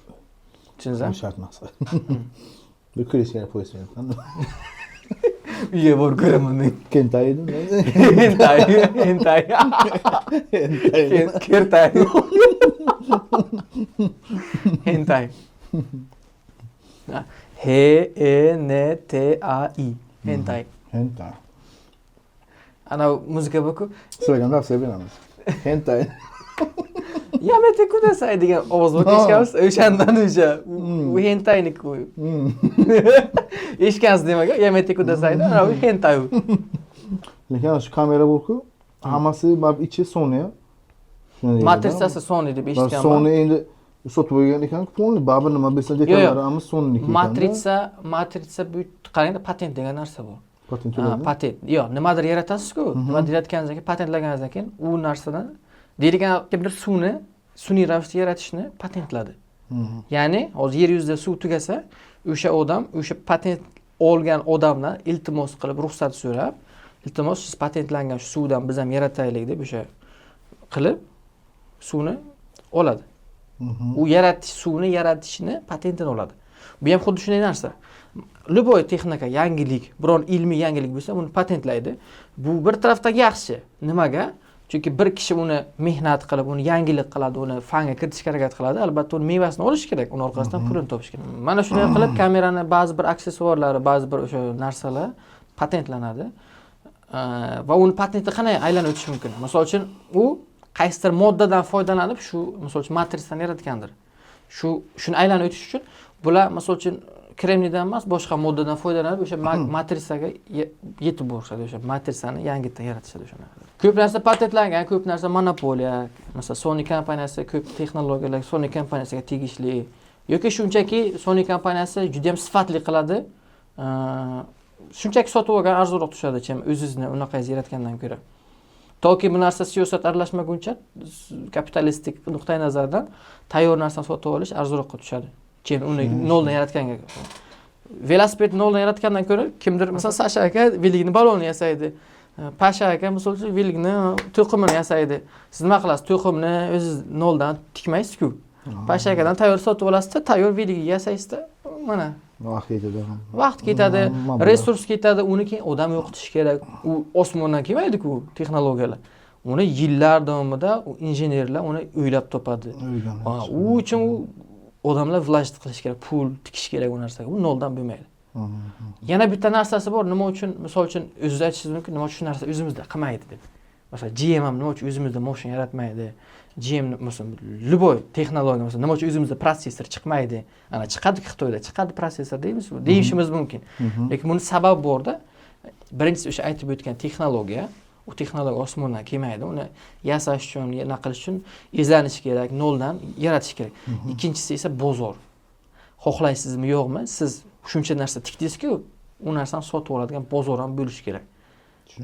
Tushundingizmi? Bu shart emas. Bir ko'rish kerak poyezd. Uyga borib ko'raman deng. Kentai edim. Hentai, hentai. Hentai. Kertai. Hentai. H E N T A I. Hentai. Hentai. Ana muzika bu-ku. Sizlarga ham tavsiya beramiz. Hentai. Yamete kudasai degan ovoz bor, eshitganmisiz? O'shandan o'sha. U hentayniki u. Eshitgansiz demak, yamete kudasai, ana u hentai u. Lekin ana shu kamera borku, hammasi baribir ichi Sony. Shunday deydi. Matritsasi Sony deb eshitganman. Sony endi sotib qo'ygan ekan, полный baribir nima bilsa detallari hamma Sony'niki ekan. Matritsa bu, qarangda, patent degan narsa bor. Patent Ha, to'ladi. Patent. Yo'q, nimadir yaratasiz-ku. Nimadir yaratganingizdan keyin, patentlaganingizdan keyin u narsadan, deylik, kimdir suvni sun'iy ravishda yaratishni patentladi. Ya'ni hozir yer yuzida suv tugasa, o'sha odam o'sha patent olgan odamdan iltimos qilib, ruxsat so'rab, iltimos, siz patentlangan shu suvdan biz ham yarataylik deb, o'sha qilib suvni oladi. U yaratish, suvni yaratishni patentini oladi. Bu ham xuddi shunday narsa. Любой texnika, yangilik, biron ilmiy yangilik bo'lsa, uni patentlaydi. Bu bir tarafdan yaxshi. Nimaga? Chunki bir kishi uni mehnat qilib, uni yangilik qiladi, uni fanga kiritishga harakat qiladi, albatta uni mevasini olish kerak, uni orqasidan pulini topish kerak. Mana shunday qilib kamerani ba'zi bir aksessuarlari, ba'zi bir o'sha narsalar patentlanadi. Va uni patenti qanday aylanib o'tishi mumkin? Misol uchun, u qaysidir moddadan foydalanib, shu, misol uchun, matritsani yaratgandir. Shuni aylanib o'tish uchun bular, misol uchun, kremniydan emas, boshqa moddadan foydalanib, o'sha matritsaga yetib borishadi, o'sha matritsani yangitdan yaratishadi o'sha narsa. Ko'p narsa patentlangan, ko'p narsa monopoliya. Masalan, Sony kompaniyasi, ko'p texnologiyalar Sony kompaniyasiga tegishli. Yoki shunchaki Sony kompaniyasi juda ham sifatli qiladi. Shunchaki sotib olgan arzonroq tushadi, chem o'zizni unaqangiz yaratgandan ko'ra. Toki bu narsa siyosat aralashmaguncha, kapitalistik nuqtai nazardan tayyor narsani sotib olish arzonroqqa tushadi. Chem uni noldan yaratganga. Velosiped noldan yaratgandan ko'ra kimdir, masalan, Sasha aka velikni balonni yasaydi. Pasha aka, misol uchun, velikni to'qimini yasaydi. Siz nima qilasiz? To'qimni o'zingiz noldan tikmaysiz-ku. Pasha akadan tayyor sotib olasizda, tayyor velikni yasaysizda, mana. Vaqt ketadi. Vaqt ketadi, Mablag'. Resurs ketadi, uni keyin odam o'qitish kerak. U osmondan kelmaydi-ku texnologiyalar. Uni yillar davomida u injenerlar uni o'ylab topadi. O'rganadi. Ha, u uchun u odamlar вложить qilish kerak, pul tikish kerak u narsaga. Bu noldan bo'lmaydi. Yana bitta narsasi bor, nima uchun, misol uchun, o'zingiz aytishingiz mumkin, nima uchun shu narsa o'zimizda qilmaydi deb. Masalan, GM ham nima uchun o'zimizda mashina yaratmaydi? GM, masalan, любой texnologiya, masalan, nima uchun o'zimizda protsessor chiqmaydi? Ana chiqadi, Xitoyda chiqadi protsessor deymiz, deyishimiz mumkin. Lekin buni sababi borda. Birinchisi o'sha aytib o'tgan texnologiya, u texnologiya osmondan kelmaydi. Uni yasash uchun, nima qilish uchun izlanish kerak, noldan yaratish kerak. Ikkinchisi esa bozor. Xohlaysizmi, yo'qmi, siz shuncha narsa tikdingizku, u narsani sotib oladigan bozor ham bo'lishi kerak.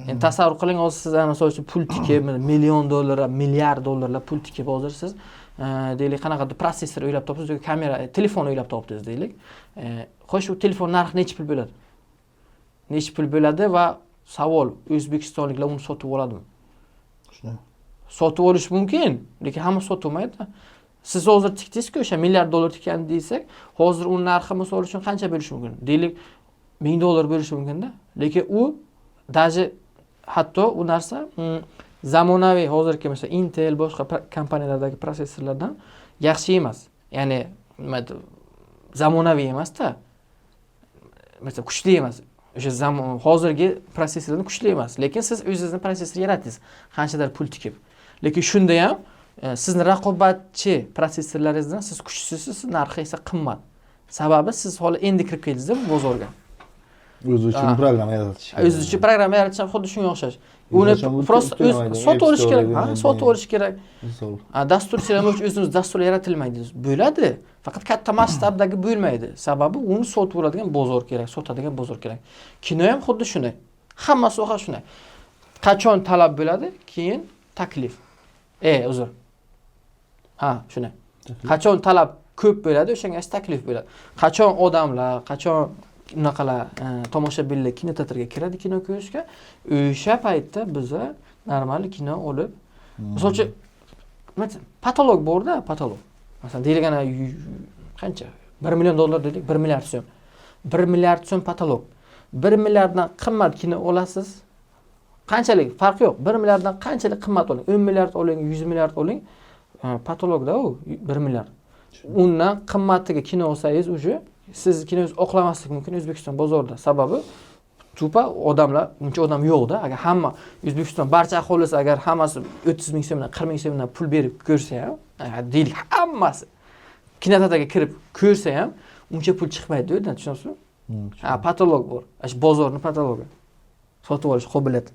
Endi tasavvur qiling, hozir siz, misol uchun, pul tikib, million dollar, milliard dollarlab pul tikib, hozir siz, deylik, qanaqadir protsessor o'ylab topdingiz yoki kamera, telefon o'ylab topdingiz, deylik. Xo'sh, u telefon narxi necha pul bo'ladi? Necha pul bo'ladi va savol, o'zbekistonliklar uni sotib oladimi? Shunday. Sotib olish mumkin, lekin hamma sotib olmaydi. Siz hozir tikdingizku, o'sha milliard dollar tikkan desak, hozir uni narxi, misol uchun, qancha bo'lishi mumkin? Deylik, 1000 dollar bo'lishi mumkinda. Lekin u даже hatto u narsa Zamonaviy hozirgi, masalan, Intel, boshqa kompaniyalardagi protsessorlardan yaxshi emas. Ya'ni nima zamonaviy emasda, masalan, kuchli emas. O'sha zamon hozirgi protsessorlardan kuchli emas, lekin siz o'zingizni protsessor yaratdingiz qanchadir pul tikib. Lekin shunda ham sizni raqobatchi protsessorlaringizdan siz kuchsizsiz, narxi esa qimmat. Sababi siz holi endi kirib keldingizda bu bozorga. O'zi uchun programma yaratish kerak. O'ziz uchun programma yaratish ham xuddi shunga o'xshash. Uni просто sotib olish kerak, ha, sotib olish kerak. Dasturchilar uchun o'zimiz dastur yaratilmaydi, bo'ladi, faqat katta masshtabdagi bo'lmaydi. Sababi uni sotib oladigan bozor kerak, sotadigan bozor kerak. Kino ham xuddi shunday, hamma soha shunday. Qachon talab bo'ladi, keyin taklif, uzr, ha, shunday. Qachon talab ko'p bo'ladi, o'shanga yarasha taklif bo'ladi. Qachon odamlar, qachon unaqalar, tomoshabinlar kinoteatrga kiradi kino ko'rishga, o'sha paytda biza normal kino olib, misol uchun, потолок borda, потолок. Masalan, deylik, ana qancha, 1 million dollar deylik, 1 milliard so'm, 1 milliard so'm потолок. 1 milliarddan qimmat kino olasiz, qanchalik, farqi yo'q, 1 milliarddan qanchalik qimmat oling, 10 milliard oling, 100 milliard oling, потолок da u 1 milliard. Undan qimmatiga kino olsangiz, уже siz kinongiz oqlamasligi mumkin O'zbekiston bozorida. Sababi тупо odamlar, uncha odam yo'qda. Agar hamma O'zbekiston barcha aholisi, agar hammasi 30 ming so'mdan, 40 ming so'mdan pul berib ko'rsa ham, deylik, hammasi kinoteatrga kirib ko'rsa ham, uncha pul chiqmaydi u yerdan, tushunyapsizmi? Ha, потолок bor, shu bozorni потолок i, sotib olish qobiliyati.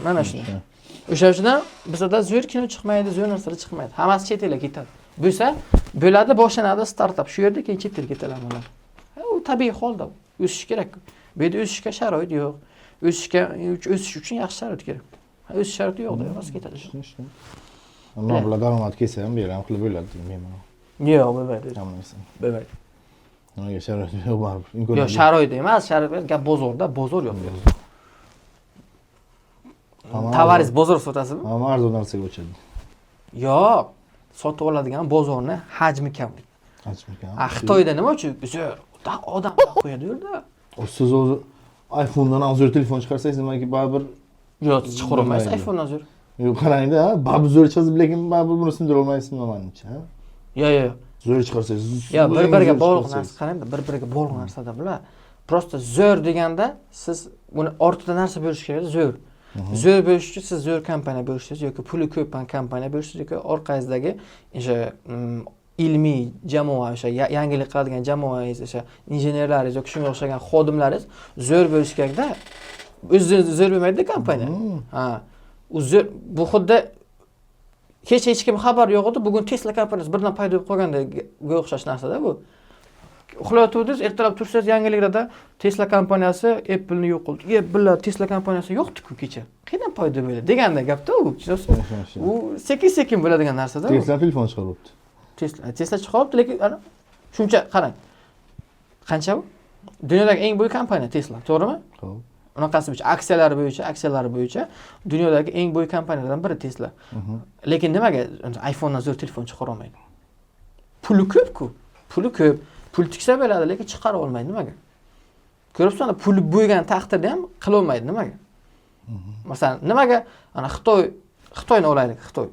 Mana shunday. O'sha uchun ham bizada zo'r kino chiqmaydi, zo'r narsalar chiqmaydi, hammasi chet elga ketadi. Bo'lsa bo'ladi, boshlanadi startap shu yerda, keyin chet elga ketadi hammalar. U tabiiy holda, o'sish kerak. Bu yerda o'sishga sharoit yo'q. O'sishga, o'sish uchun yaxshi sharoit kerak. O'sish sharoiti yo'qda, hammasi ketadi. Ammo bular daromad kelsa ham, bu yer ham qilib bo'ladi bemalol. Yo'q, bo'lmaydi. Hamma narsa. Bo'lmaydi. Nimaga sharoit yo'q baribir? Imkoniyat. Yo'q, sharoit emas, sharoit emas, gap bozorda, bozor yo'q bu yerda. Hamma Tovaringiz bozor sotasizmi? Hamma arzon narsaga o'chadi. Yo'q, sotib oladigan bozorni hajmi kam. Hajmi kam. A Xitoyda nima uchun zo'r odam qo'yadi u yerda? Siz o'zi iPhone'dan ham zo'r telefon chiqarsangiz, nimaki, baribir Yo'q, chiqarolmaysiz Bo'lmaydi. iPhone'dan zo'r. Yo'q, qarangda, baribir zo'r chiqarsiz, lekin baribir buni sindira olmaysiz, manimcha. Yo'q, yo'q. Zo'r chiqarsangiz, Yo'q, bir biriga zo'r bog'liq chiqarsangiz. Narsa, qarangda, bir biriga bog'liq narsada bular. Просто zo'r deganda siz uni ortida narsa bo'lishi kerak, zo'r. Zo'r bo'lish uchun siz zo'r kompaniya bo'lishingiz yoki puli ko'p kompaniya bo'lishingiz yoki orqangizdagi o'sha ilmiy jamoa, o'sha yangilik qiladigan jamoangiz, o'sha injenerlaringiz yoki shunga o'xshagan xodimlaringiz zo'r bo'lishi kerakda. O'zi zo'r bo'lmaydida kompaniya. Ha. U zo'r, bu xuddi kecha hech kim xabar yo'q edi, bugun Tesla kompaniyasi birdan paydo bo'lib qolgandagi o'xshash narsada bu. Uxlayotgandingiz, ertalab tursangiz, yangiliklarda Tesla kompaniyasi Apple'ni yo'q qildi. E, billa, Tesla kompaniyasi yo'qdi-ku kecha. Qayerdan paydo bo'ldi deganda gapda u, tushunyapsizmi? U sekin-sekin bo'ladigan narsada u. Tesla telefon chiqaryapti. Tesla chiqyapti, lekin ana shuncha qarang. Qancha bu? Dunyodagi eng buyuk kompaniya Tesla, to'g'rimi? Xo'p. Unaqasi bo'yicha, aksiyalari bo'yicha dunyodagi eng buyuk kompaniyalardan biri Tesla. Lekin nimaga iPhone'dan zo'r telefon chiqara olmaydi? Puli ko'p-ku. Puli ko'p. Pul tiksa bo'ladi, lekin chiqara olmaydi. Nimaga? Ko'ribsan, puli bo'lgan taqdirda ham qila olmaydi. Nimaga? Masalan, nimaga ana Xitoyni olaylik, Xitoy.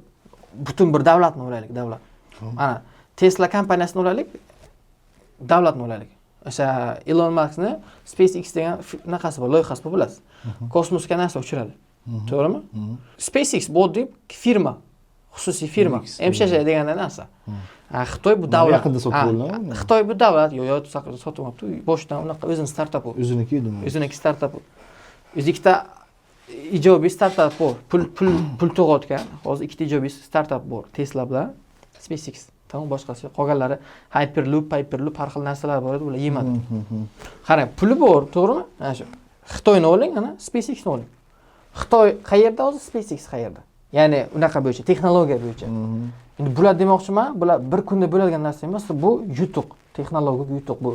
Butun bir davlatni olaylik, davlat. Ana Tesla kompaniyasini olaylik, davlatni olaylik. O'sha Elon Muskni SpaceX degan unaqasi bor, loyihasi bor, bilasiz. Kosmosga narsa uchiradi. To'g'rimi? SpaceX bu oddiy firma, xususiy firma. X, МШШ degan narsa. Ha, Xitoy bu davlat. Yaqinda sotib Ha, oldimi? Xitoy bu davlat, yo'q, yo'q, sotib olmabdi. Boshidan unaqa o'zini startap u. O'ziniki edimi? O'ziniki startap u. O'zi ikkita ijobiy startap bor. Pul tug'ayotgan. Hozir ikkita ijobiy startap bor. Tesla bilan SpaceX. Tamom, boshqasi yo'q. Qolganlari Hyperloop, Hyperloop, har xil narsalar bor edi, ular yemadi. Qarang, puli bor, to'g'rimi? Ana shu. Xitoyni oling, ana SpaceXni oling. Xitoy qayerda hozir, SpaceX qayerda? Ya'ni unaqa bo'yicha, texnologiya bo'yicha. Endi bular demoqchiman, bular bir kunda bo'ladigan narsa emas, bu yutuq, texnologik yutuq bu.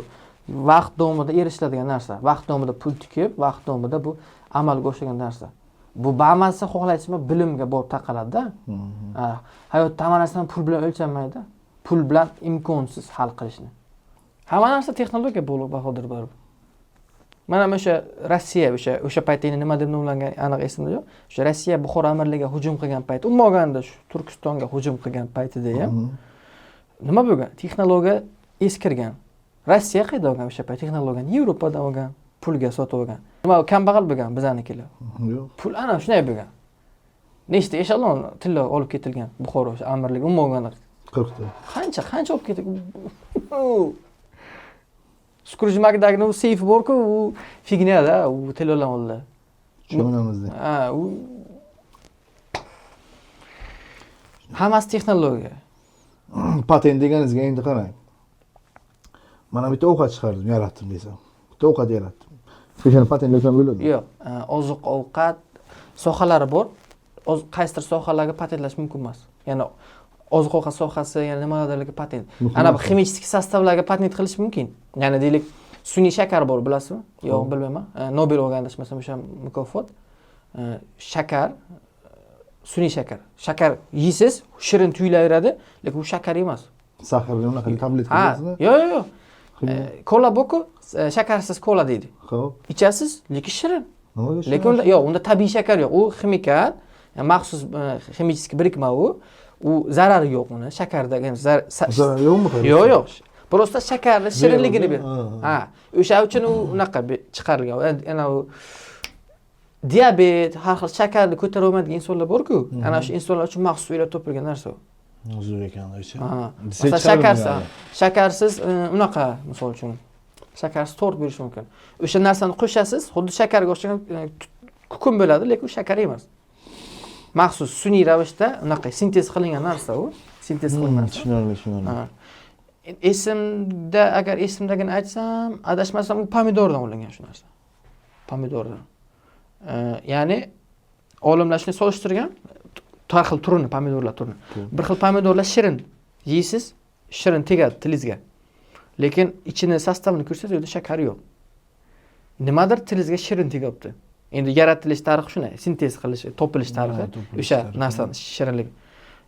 Vaqt davomida erishiladigan narsa. Vaqt davomida pul tikib, vaqt davomida bu amalga oshadigan narsa. Bu hammasi, xohlaysizmi, bilimga borib taqaladi-da. Ha, hayotda hamma narsani pul bilan o'lchanmaydi. Pul bilan imkonsiz hal qilishni. Hamma narsa texnologiya bog'liq, Bahodir, baribir. Mana o'sha Rossiya o'sha paytda endi nima deb nomlangan aniq esimda yo'q. O'sha Rossiya Buxoro amirligiga hujum qilgan payt, umuman olganda shu Turkistonga hujum qilgan paytida ham nima bo'lgan? Texnologiya eskirgan. Rossiya qayerdan olgan o'sha payt texnologiyani? Yevropadan olgan, pulga sotib olgan. Nima kambag'al bo'lgan bizanikilar. Yo'q. Pul ana shunday bo'lgan. Nechta eshelon tilla olib ketilgan Buxoro o'sha amirligi umuman olganda 40 ta. Qancha olib ketilgan? Skruj Makdagni u seyfi bor-ku, u figня-da, u tillalar oldi. Tushunamiz. Ha, u hammasi texnologiya. Patent deganingizga endi qarang. Mana bitta ovqat chiqardim, yaratdim desam. Bitta ovqat yaratdim. O'shani patentlasam bo'ladi. Yo'q, oziq-ovqat sohalari bor. Qaysidir sohalarga patentlash mumkin emas. Ya'ni oziq-ovqat sohasi, ya'ni nimalarga patent. Ana bu химический состав larga patent qilish mumkin. Ya'ni deylik, sun'iy shakar bor, bilasizmi? Yo'q, bilmayman. Nobel olgan adashmasam o'sha mukofot. Shakar, sun'iy shakar. Shakar yeysiz, shirin tuyulaveradi, lekin u shakar emas. Сахар ni unaqa tabletka bilasizmi? Yo'q, yo'q, yo'q. Kola borku, shakarsiz kola deydi. Xo'p. Ichasiz, lekin shirin. Nimaga shirin? Lekin unda yo'q, unda tabiiy shakar yo'q. U ximikat, maxsus химический birikma u. U zarari yo'q uni, shakarda, ya'ni zarari yo'qmi? Yo'q, yo'q. Просто shakarni shirinligini beradi. Ha. Ha, o'sha uchun u unaqa chiqarilgan. Ana u diabet, har xil shakarni ko'tara olmaydigan insonlar bor-ku. Ana shu insonlar uchun maxsus o'ylab topilgan narsa u. Zo'r ekan o'sha. Ha. Desa Masalan, chiqarilmagan. shakarsiz unaqa, misol uchun, shakarsiz tort berish mumkin. O'sha narsani qo'shasiz, xuddi shakarga o'xshagan kukun bo'ladi, lekin u shakar emas. Maxsus sun'iy ravishda unaqa sintez qilingan narsa u. Sintez qilingan narsa. Tushunarli, tushunarli. Ha. Esimda, agar esimdagini aytsam, adashmasam u pomidordan olingan shu narsa. Pomidordan. Ya'ni olimlar shuni solishtirgan, har xil turini, pomidorlar turini. Bir xil pomidorlar shirin yeysiz, shirin tegadi tilingizga. Lekin ichini состав ini ko'rsangiz, u yerda shakar yo'q. Nimadir tilingizga shirin tegyapti. Endi yaratilish tarixi shunday, sintez qilish, topilish tarixi, topilish o'sha tarixi. narsani shirinligi.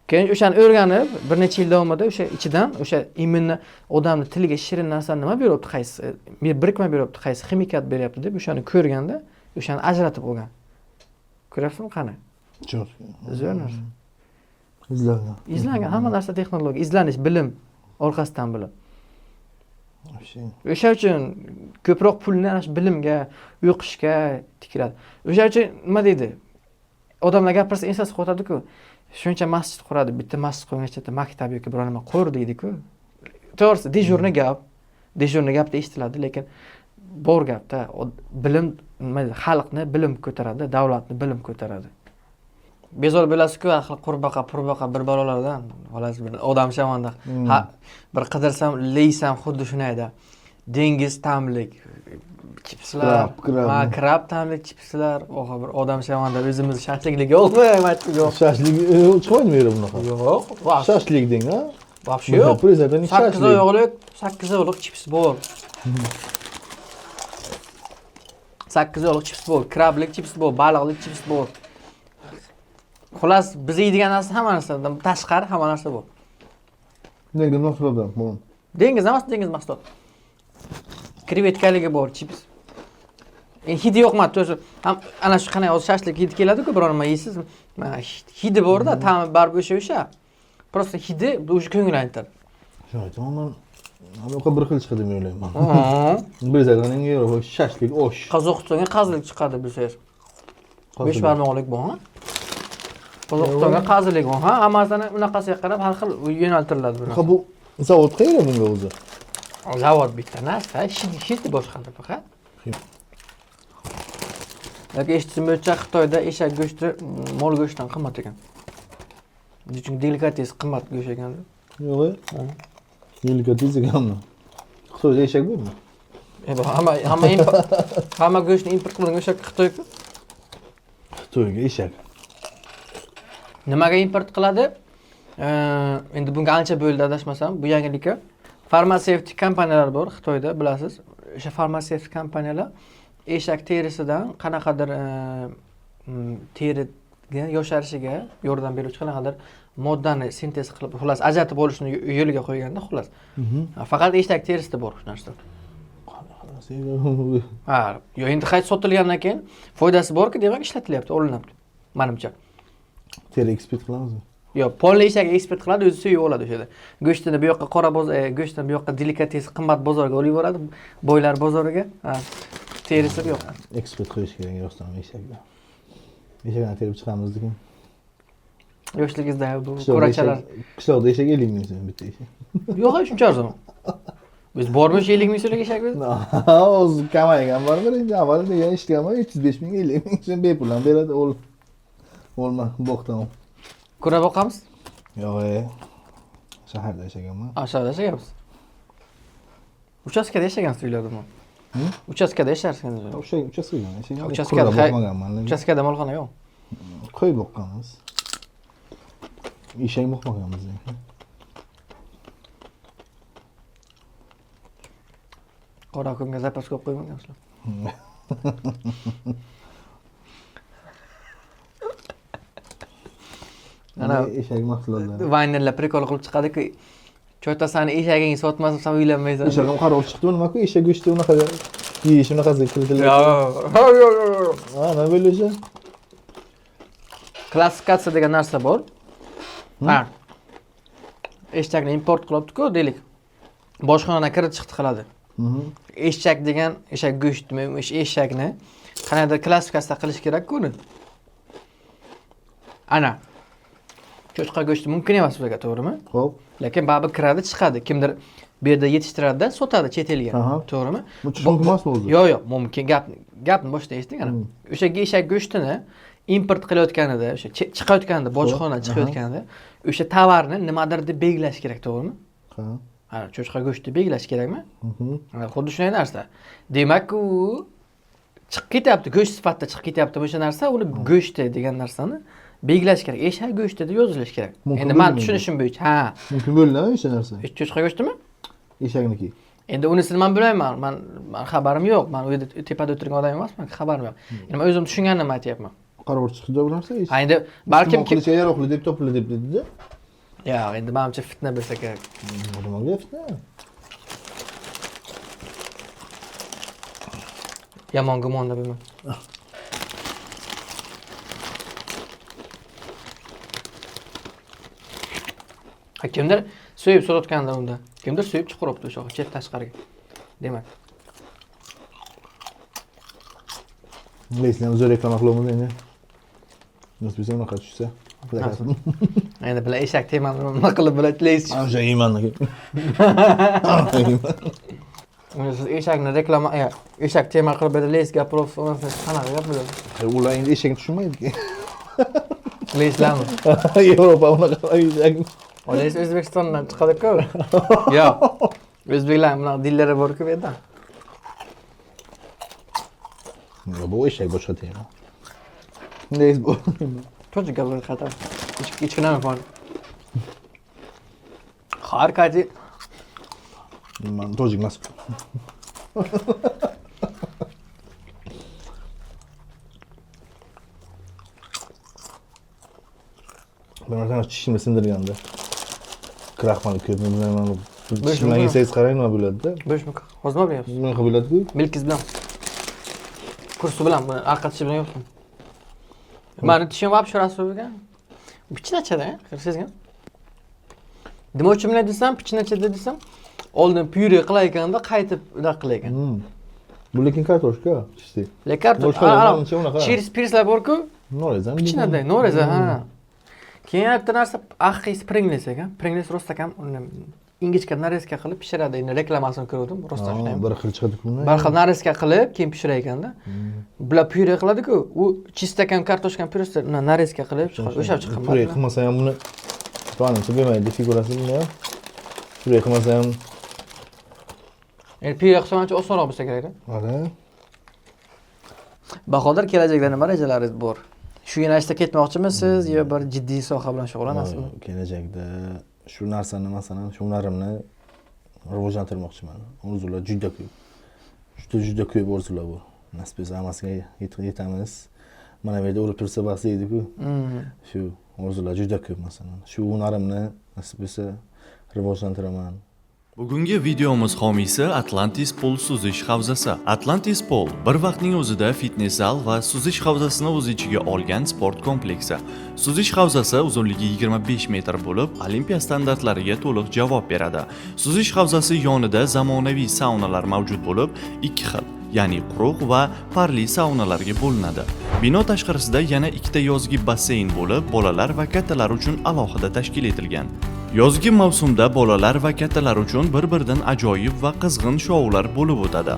Keyin o'shani o'rganib, bir necha yil davomida o'sha ichidan o'sha именно odamni tiliga shirin narsani nima beryapti, qaysi birikma beryapti, qaysi ximikat beryapti deb o'shani ko'rganda, o'shani ajratib olgan. Ko'ryapsizmi qani? Cho'q. Zo'r narsa. Izlangan. Izlangan, hamma narsa texnologiya, izlanish, bilim orqasidan bilim. Вообще. O'sha uchun ko'proq pulni ana shu bilimga, o'qishga tikiladi. O'sha uchun nima deydi? Odamlar gapirsa ensasi qotadi-ku. Shuncha masjid quradi, bitta masjid qurgancha bitta maktab yoki biror nima qur deydi-ku. To'g'risi, дежурный gap, дежурный gapda eshitiladi, lekin bor gapda bilim nima deydi, xalqni bilim ko'taradi, davlatni bilim ko'taradi. Bezor bo'lasiz-ku, axir qurbaqa, purbaqa bir balolardan, xullas bir odam shamanda. Ha, bir qidirsam, leysam xuddi shunayda. Dengiz ta'mlik chipslar, Краб, краб. Ha, краб ta'mlik chipslar, oxir bir odam shamanda o'zimiz shashliklik yo'qmi? Aytdik, yo'q. Shashlik chiqmaydimi yerda bunaqa? Yo'q, вообще. Shashlik deng, ha? Вообще yo'q. Prezidentning 8 shashlik. Oyoqlik, 8 oyoqlik chips bor. 8 oyoqlik chips bor, краб lik chips bor, baliqlik chips bor. Xullas, biz yeydigan narsa hamma narsadan tashqari hamma narsa bor. Dengiz mahsuloti bu. Dengiz emas, dengiz mahsuloti. Krevetkaligi bor chips. Hidi yo'qmadi, to'g'risi. Ham ana shu qanday hozir shashlik hidi keladi-ku, biror nima yeysiz, mana hidi bor-da, ta'mi baribir o'sha o'sha. Просто hidi o'sha ko'ngil aynitar. Shuni aytaman, man anaqa bir xil chiqadi deb o'ylayman. Prezidentning shashlik osh. Qozog'istonga qazilik chiqadi bilsangiz. 5 barmoqlik bor, ha? Qozog'istonga qazilik bor, ha? Hammasini unaqasiga qarab har xil yo'naltiriladi bu narsa. Ha, bu zavod qayerda bunga o'zi? Zavod bitta narsa, hidi boshqa faqat. Yoki eshitishim bo'yicha Xitoyda eshak go'shti mol go'shtidan qimmat ekan. Chunki delikates qimmat go'sht ekan. Yo'q. Delikates ekanmi? Xitoyda eshak bormi? Bu hamma go'shtni import qilgan o'sha Xitoy-ku. Xitoyga eshak. Nimaga import qiladi? Endi bunga ancha bo'ldi adashmasam, bu yangilikka. Farmatsevtik kompaniyalar bor Xitoyda, bilasiz. O'sha farmatsevtik kompaniyalar eshak terisidan qanaqadir teriga yosharishiga yordam beruvchi qanaqadir moddani sintez qilib, xullas ajratib olishni yo'liga qo'yganda, xullas. Faqat eshak terisida bor shu narsa. Ha, yo endi qayta sotilgandan keyin foydasi borku, demak ishlatilyapti, olinyapti. Manimcha. Teri eksport qilamizmi? Yo'q, polli eshak eksport qiladi, o'zi so'yib oladi o'sha yerda. Go'shtini bu yoqqa qora bozor, go'shtini bu yoqqa delikates qimmat bozorga olib yuboradi, boylar bozoriga. Ha, terisi bu yoqqa. Eksport qilish kerak rostdan eshakni. Eshakdan terib chiqamiz degan. Yoshligingizda bu kurachalar. Qishloqda eshak 50 ming so'm bitta eshak. Yo'q, shuncha arzon. O'zi bormi shu 50 ming so'mlik eshak o'zi? Hozir kamaygan baribir endi avval degan eshitganman 305 ming 50 ming so'm bepul ham beradi o'l. O'lma bo'xton. Kura boqamiz? Yo'q, shaharda yashaganman. Ha, shaharda yashagansiz. Uchastkada yashagansiz uylardami? Uchastkada yasharsiz. O'sha uchastkada yashaganman. Uchastkada boqmaganman. Uchastkada molxona yo'q. Qo'y boqqanmiz. Eshak boqmaganmiz. Qora kunga zapas ko'p qo'ymagansizlar. Ana eshak mahsulotlari. Vaynerlar prikol qilib chiqadi-ku. Cho'tasani eshagingni sotmasam sen uylanmaysan. Eshak ham qaror chiqdi, nima-ku eshak go'shti unaqa yeyish unaqasiga kiritiladi. Yo'q. Ha, nima bo'ldi o'sha? Klassifikatsiya degan narsa bor. Ha. Eshakni import qilibdi-ku, deylik. Bojxonadan kirib chiqdi qiladi. Eshak degan, eshak go'shtimi, eshakni qandaydir klassifikatsiya qilish kerak-ku uni. Ana. Cho'chqa go'shti mumkin emas bizga, to'g'rimi? Xo'p. Lekin baribir kiradi, chiqadi. Kimdir bu yerda yetishtiradi-da, sotadi chet elga. To'g'rimi? Bu mumkin emasmi o'zi? Yo'q, yo'q, mumkin. Gapni boshida eshiting ana. O'sha eshak go'shtini import qilayotganida, o'sha chiqayotganida, bojxonadan chiqayotganida o'sha tovarni nimadir deb belgilash kerak, to'g'rimi? Ha. Ha, cho'chqa go'shti belgilash kerakmi? Xuddi shunday narsa. Demak, u chiqib ketyapti, go'sht sifatida chiqib ketyapti o'sha narsa, uni go'shti degan narsani belgilash kerak. Eshak go'shti deb yozilishi kerak. Endi men tushunishim bo'yicha, ha. Mumkin bo'ladi o'sha narsa. Cho'chqa go'shtimi? Eshakniki. Endi unisini men bilmayman. Men xabarim yo'q. Men u yerda tepada o'tirgan odam emasman, xabarim yo'q. Endi men o'zim tushunganimni aytyapman. Qaror chiqdi bu narsa. Ha, endi balkim qilishga yaroqli deb topildi deb dedi-da. Yo'q, endi menimcha fitna bo'lsa kerak. Nimaga fitna? Yomon gumonda bo'lma. Ha, kimdir so'yib sotayotganda unda, kimdir so'yib chiqaribdi o'sha chet tashqariga. Demak. Lekin ham zo'r reklama qilamiz endi. Nasib bo'lsa unaqa tushsa. Endi bular eshak temani nima qilib bular leys. O'sha yeyman. Uni siz eshakni reklama, eshak tema qilib berdi, leys gapirib, qanaqa gap bo'ladi? Ular endi eshakni tushunmaydi-ki. Leyslarmi? Yevropa unaqa eshak. Leys O'zbekistondan chiqadi-ku. Yo'q. O'zbeklar bunaqa dillari bor-ku bu yerda. Bu eshak boshqa tema. Leys bu. To'g'ri gapirib xato. Hech kim nima Har qaysi Men tojik emas. Bir marta tishimni sindirganda. Kraxmal ko'p, nima tishimni yesangiz qarang nima bo'ladi-da. Bo'sh mumkin. Hozir nima bilyapsiz? Bunaqa bo'ladi-ku. Milkiz bilan. Kursi bilan, buni arqa tishi bilan yo'qmi? Mani tishim вообще rosa bo'lgan. Pichinachada, sezgan. Nima uchun bunday desam, pichinachada desam, oldin pyure qilar ekanda qaytib unaqa qilar ekan. Bu lekin kartoshka, чистый. Lekin kartoshka, chips pirslar bor-ku. Noreza. Pichinada, noreza, ha. Keyin bitta narsa axis Pringles ekan. Pringles rost akam uni ingichka narezka qilib pishiradi. Endi reklamasini ko'rdim, rostdan shunday. Bir xil chiqadi-ku. Bir xil narezka qilib, keyin pishirar ekanda. Bular pyure qiladi-ku, u чисто kam kartoshkani pyuresi narezka qilib chiqadi. O'sha chiqqan. Pyure qilmasa ham buni manimcha bo'lmaydi figurasi buni ham. Pyure qilmasa ham. Endi pyure qilsa ancha osonroq bo'lsa kerak-da. Mana. Bahodir, kelajakda nima rejalaringiz bor? Shu yo'nalishda ketmoqchimisiz yo bir jiddiy soha bilan shug'ullanasizmi? Kelajakda shu narsani, masalan, shu hunarimni rivojlantirmoqchiman. Orzular juda ko'p. Juda juda ko'p orzular bor. Nasib bo'lsa hammasiga yetamiz. Mana bu yerda urib tursa bas deydi-ku. Shu orzular juda ko'p masalan. Shu hunarimni nasib bo'lsa rivojlantiraman. Bugungi videomiz homiysi Atlantis Pool suzish havzasi. Atlantis Pool bir vaqtning o'zida fitness zal va suzish havzasini o'z ichiga olgan sport kompleksi. Suzish havzasi uzunligi 25 metr bo'lib, olimpiya standartlariga to'liq javob beradi. Suzish havzasi yonida zamonaviy saunalar mavjud bo'lib, ikki xil, ya'ni quruq va parli saunalarga bo'linadi. Bino tashqarisida yana ikkita yozgi basseyn bo'lib, bolalar va kattalar uchun alohida tashkil etilgan. Yozgi mavsumda bolalar va kattalar uchun bir-biridan ajoyib va qizg'in shoular bo'lib o'tadi.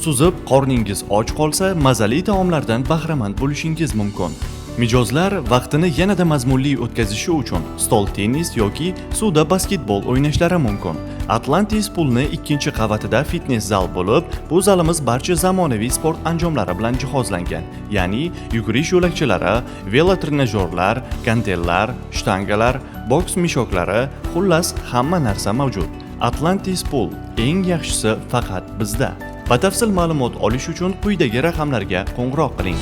Suzib, qorningiz och qolsa, mazali taomlardan bahramand bo'lishingiz mumkin. Mijozlar vaqtini yanada mazmunli o'tkazishi uchun stol tennis yoki suvda basketbol o'ynashlari mumkin. Atlantis Poolni ikkinchi qavatida fitness zal bo'lib, bu zalimiz barcha zamonaviy sport anjomlari bilan jihozlangan. Ya'ni yugurish yo'lakchalari, velotrenajyorlar, gantellar, shtangalar, boks mishoklari, xullas hamma narsa mavjud. Atlantis Pool, eng yaxshisi faqat bizda. Batafsil ma'lumot olish uchun quyidagi raqamlarga qo'ng'iroq qiling.